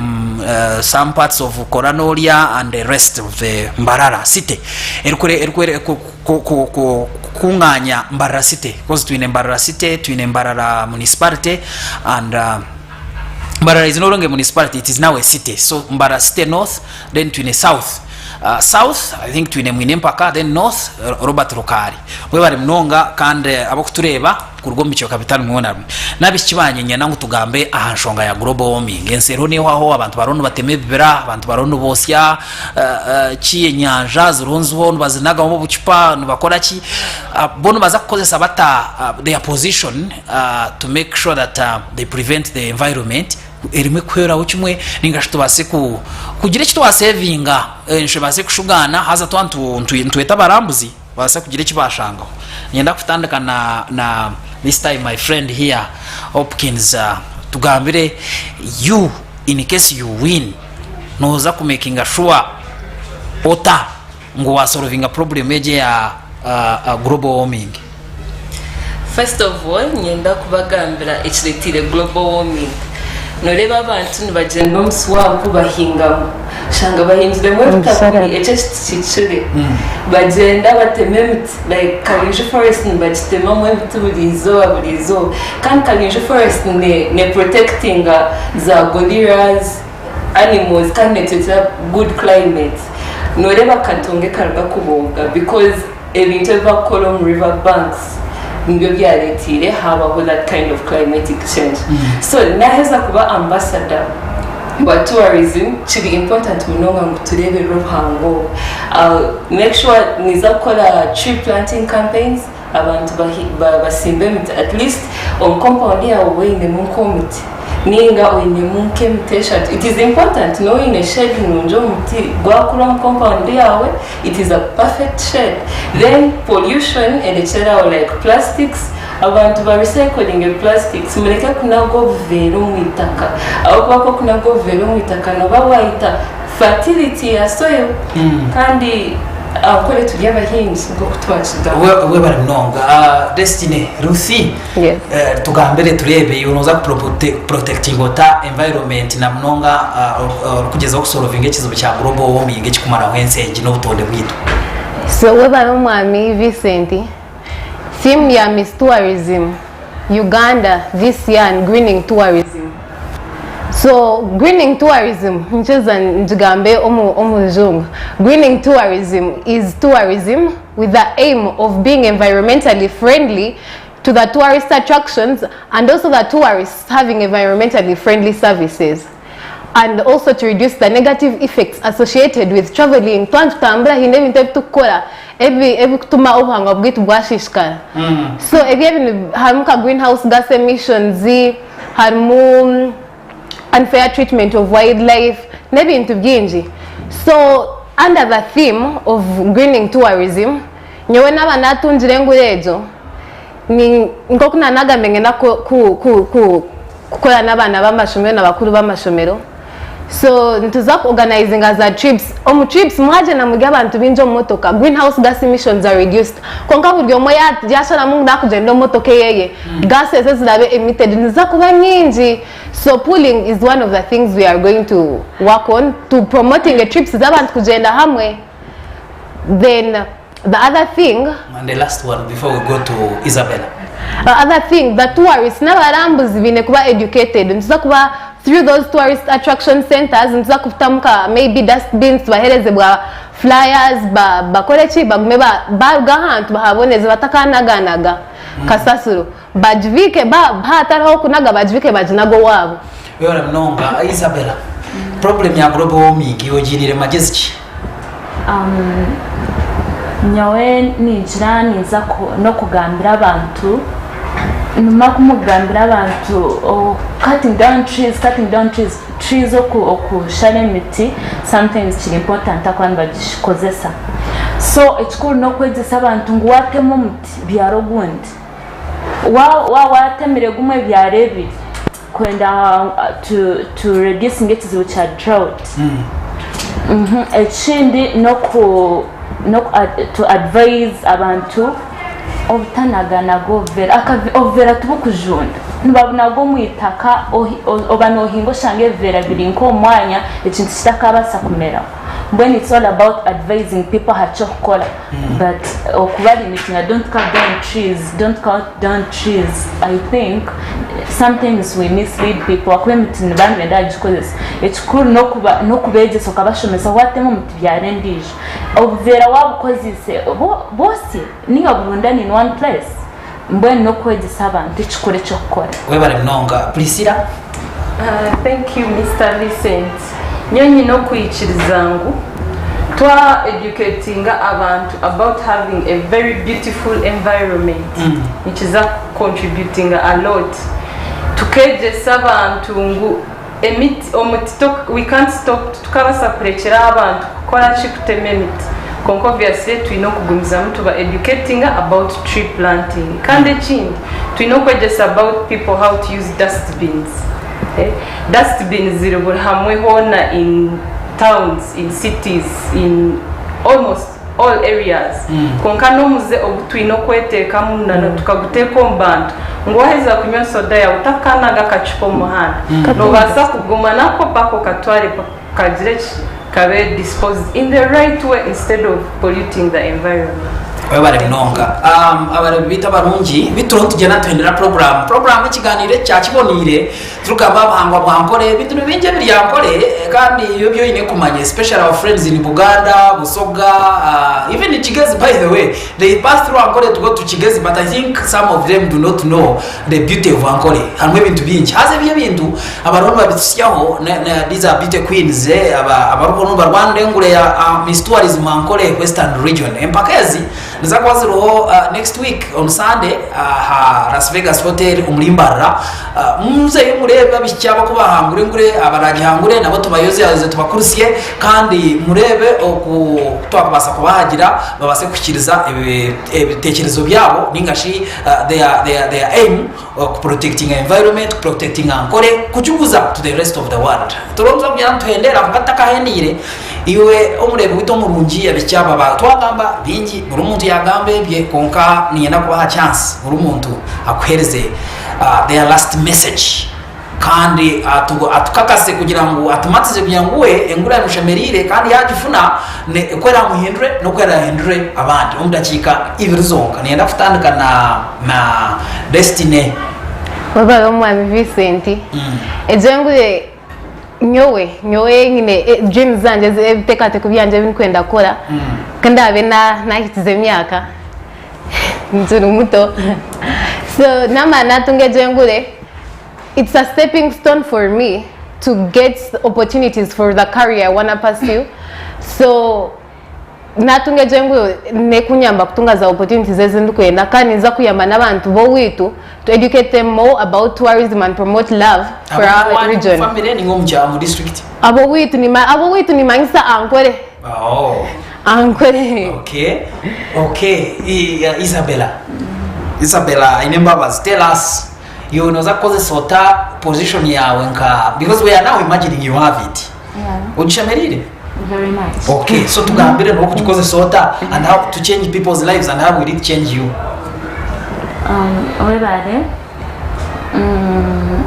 some parts of Koranorya and the rest of the Mbarara City erikukunganya Mbarara City because twine Mbarara City, twine Mbarara Municipality and Mbarara is no longer a municipality, it is now a city. So Mbarara City North, then twine South. South, I think twine Mwine Mpaka, then North, Robert Rukaari. Mwebare munonga kandi abarikutureeba kuruga omu bicweka bitari bimwe na bimwe. N'abaishiki bangye niinyenda ngu tugambe aha nshonga ya global warming. Ensi eriho neehwaho, abantu bariho nibatema ebibira, abantu bariho niboosya ki enyanja ziriho nizihwaho nibazinagamu obucupa, nibakora ki. Bo nibaza kukozesa bata their position to make sure that they prevent the environment erimwe kuhweraho kimwe ninga shi tubaase kugira eki twasevinga ensi ebaase kushugaana haza twaba nitweta abarambuzi babaase kugira eki baashangaho. Niinyenda kutandika na na this time my friend here Hopkins tugambire you in case you win nooza kumekinga sure ota ngu wasolovinga problem egi eya global warming? First of all, niinyenda kubagambira ekireteire global warming. Noreeba abantu nibagyenda omu swamp bahingamu oshanga bahingiremu ebitakuri ekyo ekiti kihikire bagyenda batema emiti like Karinju forest nibagitemamu emiti buri izooba buri izooba kandi Karinju forest ne protectinga za gorillas, animals kandi netureetera good climate. Noreeba Katonga ekaruga kubooga because ebintu ebi barikukora omu river banks nibyo byareteire habaho that kind of climatic change. So naheza kuba ambassador wa tourism kiri important munonga ngu tureberere obuhangwa obu. Make sure niza kukora tree planting campaigns abantu basimbe emiti at least omu compound yaawe obe oinemu nk'omuti ninga oinemu nk'emiti eshatu. It is important nooba oine shade nungi omuti gwakura omu compound yaawe it is a perfect shade. Then pollution erekyere aho like plastics abantu ba recyclinge plastics mureke kunaga obuveera omu itaka ahabw'okuba ku orikunaga obuveera omu itaka nooba waita fertility ya soil kandi Ankole turi abahingi nk'oku twakigamba. Webare munonga Destiny. Ruthie, tugambire tureebe iwe noza kuprotectinga ota environment na munonga orikugyezaho kusolovinga ekizibu kya global warming ekikumaraho ensi egi n'obutonde bwaitu. So webare omwami Vincent, theme ya Miss Tourism Uganda this year ni greening tourism. So greening tourism nkyeza ngigambe omu omu rujungu. Greening tourism is tourism with the aim of being environmentally friendly to the tourist attractions and also the tourists having environmentally friendly services and also to reduce the negative effects associated with travelling. Twaba nitutambura haine ebintu ebi turikukora ebi ebikutuma obuhangwa bwaitu bwashishikara. So ebi ebi harimu nka greenhouse gas emissions, harimu unfair treatment of wildlife n'ebintu bingi. So under the theme of greening tourism, nyowe naaba natungire engure egyo, nk'oku naanagambire niinyenda kukora n'abaana b'amashomero na bakuru b'amashomero, so nituza ku organizinga za trips, omu trips mwagyenda muri abantu baingi omu motoka, green house gas emissions are reduced, kwonka buri omwe yasharamu ngu nakugyenda omu motoka eyeye, gases eziraba emitted niziza kuba nyingi, so pooling is one of the things we are going to work on, to promotinge trips z'abantu kugyenda hamwe, then the other thing. And the last one before we go to Isabella. The other thing, the tourists n'abarambuzi baine kuba educated. Nituza kuba through those tourist attraction centers nituza kutamu nka maybe dustbins tubahereze bwa flyers ba, bakore ki bagume ba, baruga ahantu bahaboneze batakanaganaga kasasiro bagibiike ba, haatariho ahokunaga bagibiike baginage owaabo. Webale munonga Isabella. Problem ya global warming iwe ogiiniire magyezi ki? Nyowe ningira ninza n'okugambira abantu nimara kumugambira abantu cutting down trees cutting down trees trees okushara emiti sometimes kiri important ahakuba nibagikozesa so ekikuru n'okwegyesa abantu ngu watema omuti byara ogundi waaba watemire gumwe byara ebiri. Kwenda to reducinga ekizibu kya drought. Ekindi noku to advise abantu obutanaganaga obuvera. Obuvera tibukujunda. Nibabunaga omu itaka oba nohinga oshanga ebivera biri nk'omu mwanya ekintu kitakabasa kumeraho. Mbwenu it's all about advising people aha ky'okukora but okuba limitinga don't cut down trees, don't cut down trees I think sometimes we mislead people ahakuba emiti nibaba nibenda kugikozesa. Ekikuru n'okubegyesa okabashomesa watema omuti byara endiijo. Obuveera wabukozeise bwosye ninga burundane in one place mbwenu n'okwegyesa abantu ekikuru eky'okukora. Webare munonga Priscilla. Thank you Mister Vincent. Nyowe nyine okwikiriza ngu twa educatinga abantu about having a very beautiful environment nikiza ku contributinga a lot. Tukegyesa abantu ngu emiti omuti we can't stop titukabaasa kurekyera aho abantu kukora ki kutema emiti kwonka obviously twine okugumizamu tuba educatinga about tree planting kandi ekindi twine okwegyesa about people how to use dust bins Dust bin ziri buri hamwe hoona in towns, in cities, in almost. all areas kwonka n'omuze ogu twine okweteekamu na tukaguteeka omu bantu ngu waheza kunywa soda yaawe otakanaga akacupa omu muhanda noobaasa kuguma nako paka okatware kagire ki kabe disposed in the right way instead of polluting the environment. Webare munonga. Um, abarebi baitu abarungi, bitu turiho nitugyenda nituhindura program. Program ekiganiiro eki kyakiboneire, turikugamba aha buhangwa bwa Ankole, ebintu ni bingi ebiri Ankole kandi ebyo ebi oine kumanya especially our friends in Buganda, Busoga, uh, even in Kigezi by the way, they pass through Ankole to go to Kigezi but I think some of them do not know the beauty of Ankole. Harimu ebintu bingi. Haza ebyo ebintu Abariho nibabitusyaho these are beauty queens abariho nibarwanira engure ya Miss Tourism Ankole Western Region. Empaka ezi niza kuba ziriho next week on Sunday aha Las Vegas Hotel omuri Mbarara. Muzeyo mureebe abaishiki aba ku bahangura engure, abaragihangure nabo tubayozeyoze tubakurusye kandi mureebe oku twakubaasa kubahagira babaase kuhikiiriza ebiteekyerezo byabo ninga shi their aim. Ku protectinga environment, ku protectinga Ankole, kugiguza to the rest of the world. Turiho nituza kugira ngu tuhendere ahakuba tutakahendeire, iwe omureebi waitu omurungi abaishiki aba ba twagamba bingi, buri muntu yaagamba ebye kwonka niinyenda kubaha chance buri muntu akuheereze their last message kandi atukakase kugira ngu atumatize kugira ngu we engura emushemereire kandi yaagifuna ku eraamuhindure n'oku eraahindure abandi omu dakiika ibiri zonka. Niinyenda kutandika na na Destiny. Webale omwami Vincent. Egyo engure nyowe nyowe nyine dreams zangye ebiteekateeko byangye ebi ndikwenda kukora ku ndaabe nahikize emyaka nkiri muto so naamara naatunga egyo engure it's a stepping stone for me to get opportunities for the career I wanna pursue so Natunga egyo enguyo nekunyamba kutunga za opportunities ezi ndikwenda kandi ninza kuyamba n'abantu b'oweitu to educate them more about tourism and promote love for our region. Family ninga omu kya omu district? Ab'oweitu nima ab'oweitu nimanyisa Ankole. Oh. Ankole. Okay. Okay. I, Isabella. Isabella Ainembabazi tell us iwe noza kukozesa ota position yawe nka because we are now imagining you have it. Yeah. Ogishemereire? Very much. Okay, so tugambire n'okugikozesa ota and how to change people's lives and how will it change you? Um, webare mm,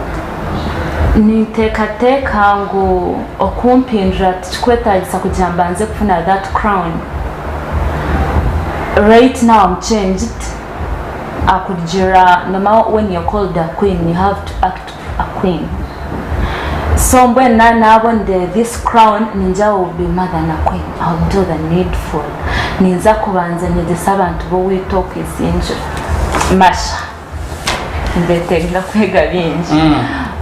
ninteekateeka ngu okumpindura tikikwetagisa kugira mbanze kufuna that crown right now I'm changed akugira no matter when you're called a queen you have to act a queen so mbwenu na nabonire this crown ningira I will be more than a queen I will do the needful ninza kubanza nyegyese abantu b'owaitu okwesingira masha nibetenga kwega bingi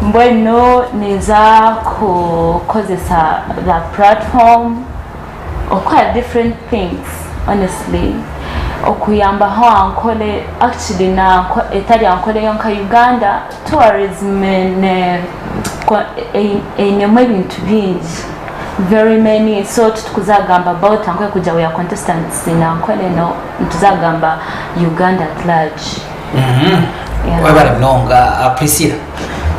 mbwenu ninza kukozesa the platform okukora different things honestly okuyambaho ankole actually na etari ankole yonka Uganda tourism ne einemu ebintu bingi very many so titukuzagamba about ankole kugira we are contestants in ankole no nituzagamba Uganda at large. Yeah. Webare munonga uh, Priscilla.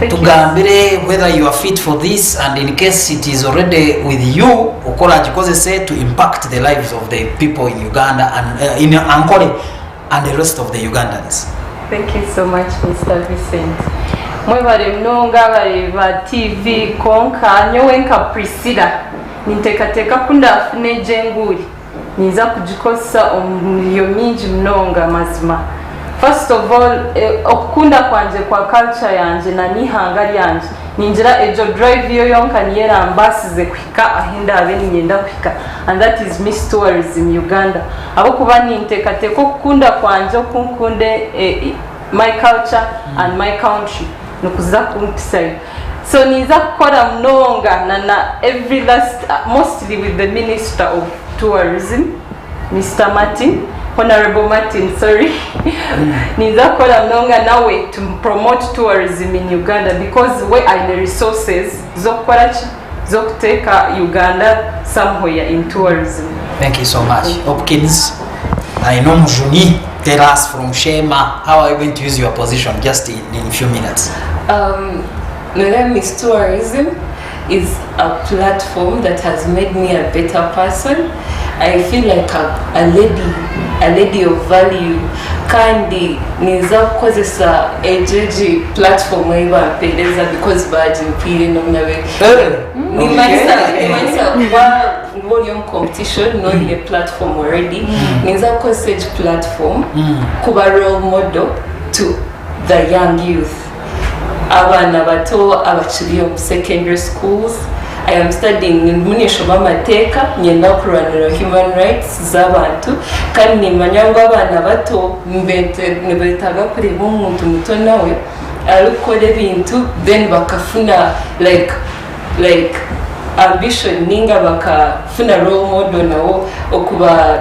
Tugambire whether you are fit for this and in case it is already with you oku oragikozese to impact the lives of the people in Uganda and uh, in Ankole and the rest of the Ugandans. Thank you so much Mister Vincent. Mwebare munonga abareebi ba TV kwonka nyowe nka Priscilla ninteekateeka ku ndafune egyo enguuri Ninza kugikozesa omu mirimo mingi munonga mazima. First of all, okukunda kwangye kwa culture yangye na n'eihanga ryangye, ningira egyo drive yo yonka niyo erambaasize kuhika ahu ndaabe niinyenda kuhika and that is Miss Tourism Uganda. Ahabw'okuba ninteekateeka okukunda kwangye oku nkunda my culture and my country nikuza kumpisayo. So ninza kukora munonga na na every last mostly with the minister of tourism Mister Martin, Honourable Martin sorry ninza kukora munonga nawe to promote tourism in Uganda because we aine resources z'okukora ki z'okuteeka Uganda somewhere in tourism. Thank you so much. Hopkins, Ainomujuni, tell us from Sheema, how are you going to use your position just in, in few minutes? Um, Noreeba Miss Tourism is a platform that has made me a better person. I feel like a, a lady, a lady of value kandi ninza kukozesa egyo egi platform ei bampereza because bagimpaire n'omunabe. Nimanyisa nimanyisa kuba kuba ori omu competition n'oine platform already ninza kukozesa egi platform kuba role model to the young youth. Abaana bato abakiri omu secondary schools, I am studying ndimu ninshoma amateeka niinyenda kurwanira human rights z'abantu kandi nimanya ngu abaana bato nibetaaga kureeba omuntu muto nawe arikukora ebintu then bakafuna like like ambition ninga bakafuna role model nawo okuba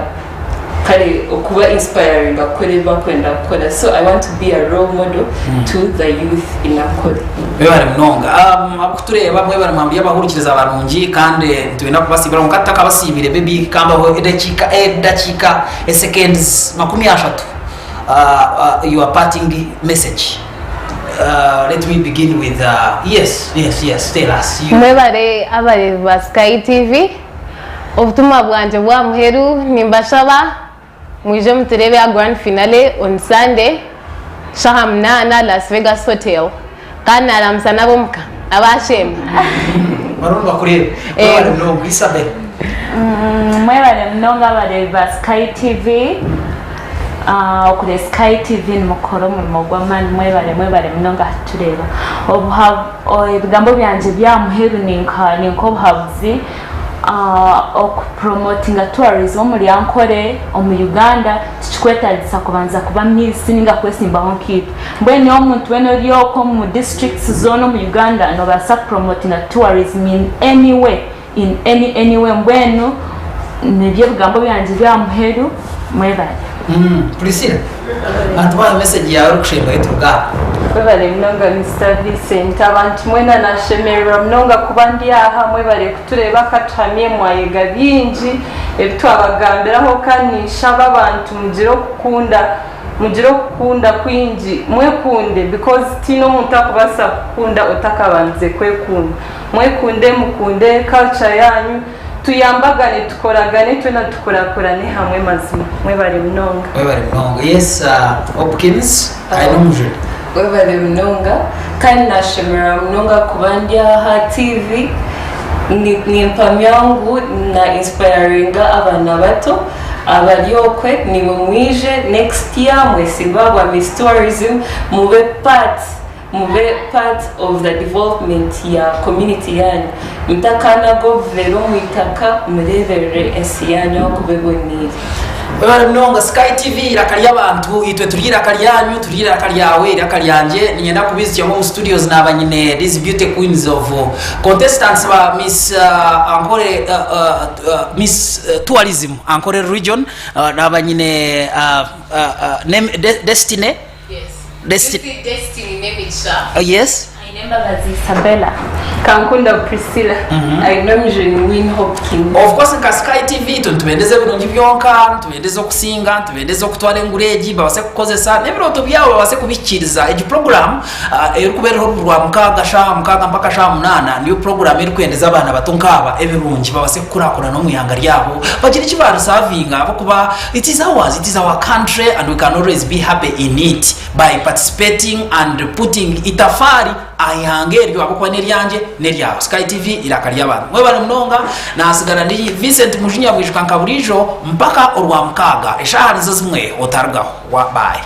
kare okuba inspiringa kukora ebi bakwenda kukora so I want to be a role model to the youth in Ankole. Mwebare munonga. Um, abakutureeba mwebare mwamuri abahurikiriza barungi kandi nitwenda kubasiibira kwonka tutakabasiibire maybe kambaho edakiika edakiika eseconds 30 uh, uh, your parting message. Uh, let me begin with uh, yes yes yes tell us you. Mwebare abareebi ba Sky TV. Obutumwa bwangye bw'aha muheru nimbashaba mwije mutureebe aha Grand Finale on Sunday shaaha munaana Las Vegas Hotel. Kandi naramutsya n'ab'omuka abaasheema. Bariho nibakureeba. Mwebare munonga Isabel. Mwebare munonga abareebi ba Sky TV. Okure Sky TV nimukora omurimo gw'amaani mwebare mwebare munonga kutureeba. Ebigambo byangye by'aha muheru ni nk'obuhabuzi Okupuromotinga tourism omuri Ankole omu Uganda tikikwetagisa kubanza kuba miss ninga kwesimbaho nkaitwe. Mbwenu iwe omuntu weena ori okwo omu districts zoona omu Uganda nobaasa kupuromotinga tourism in any way, in any any way mbwenu nibyo ebigambo byangye by'aha muheru mwebare. Priscilla, tubahe message yaawe erikushembayo turuge aha. Mwebare munonga Mister Vincent. Abantu mwena nashemererwa munonga kuba ndi aha. Mwebare kutureeba katuhamye mwayega bingi ebi twabagambiraho kandi ninshaba abantu mugire okukunda mugire okukunda kwingi mwekunde because tihaine omuntu akubaasa kukukunda otakabandize kwekunda. Mwekunde mukunde culture yanyu. Tuyambagane tukoragane twena tukurakurane hamwe mazima mwebare munonga. Webare munonga. Yes Hopkins aine omujuni. Webare munonga kandi nashemererwa munonga kuba ndi aha TV nimpamya ngu na inspiringa abaana bato abari okwe nimwe mwije next year mwesimbe ahabwa Miss Tourism mube part Mube part of the development ya community yanyu mutakanaga obuveera omu itaka mureberere ensi yanyu ahakuba eboniire. Mwebare munonga Sky TV eiraka ry'abantu itwe turi eiraka ryanyu turi eiraka ryawe eiraka ryangye niinyenda kubiizukya ngu omu studios naaba nyine these beauty queens of contestants ba Miss Ankole Miss Tourism Ankole Region naaba nyine Destiny Destiny Destiny Nemigisha. Yes. Ainembabazi Isabella. Kankunda Priscilla. Ainomujuni Win Hopkins. Of course nka Sky TV itwe nitubendeza ebirungi byonka, nitubendeza okusinga, nitubendeza okutwara enguri egi babase kukozesa n'ebirooto byabo babase kubihikiiriza. Egi program erikuba eriho buri Rwamukaaga shaaha mukaaga mpaka shaaha munaana niyo program erikwendeza abaana bato nkaaba ebirungi babase kukurakurana omu ihanga ryabo bagire eki barisaavinga ahabw'okuba It is ours, it is our country and we can always be happy in it by participating and putting itafaari aha ihanga eryo ahabw'okuba n'eryangye n'eryawe. Sky TV eiraka ry'abantu. Mwebare munonga, naatsigara ndi Vincent Mujinya Bwijuka nka buriijo mpaka Orwamukaaga eshaaha nizo zimwe otarugaho. Bye.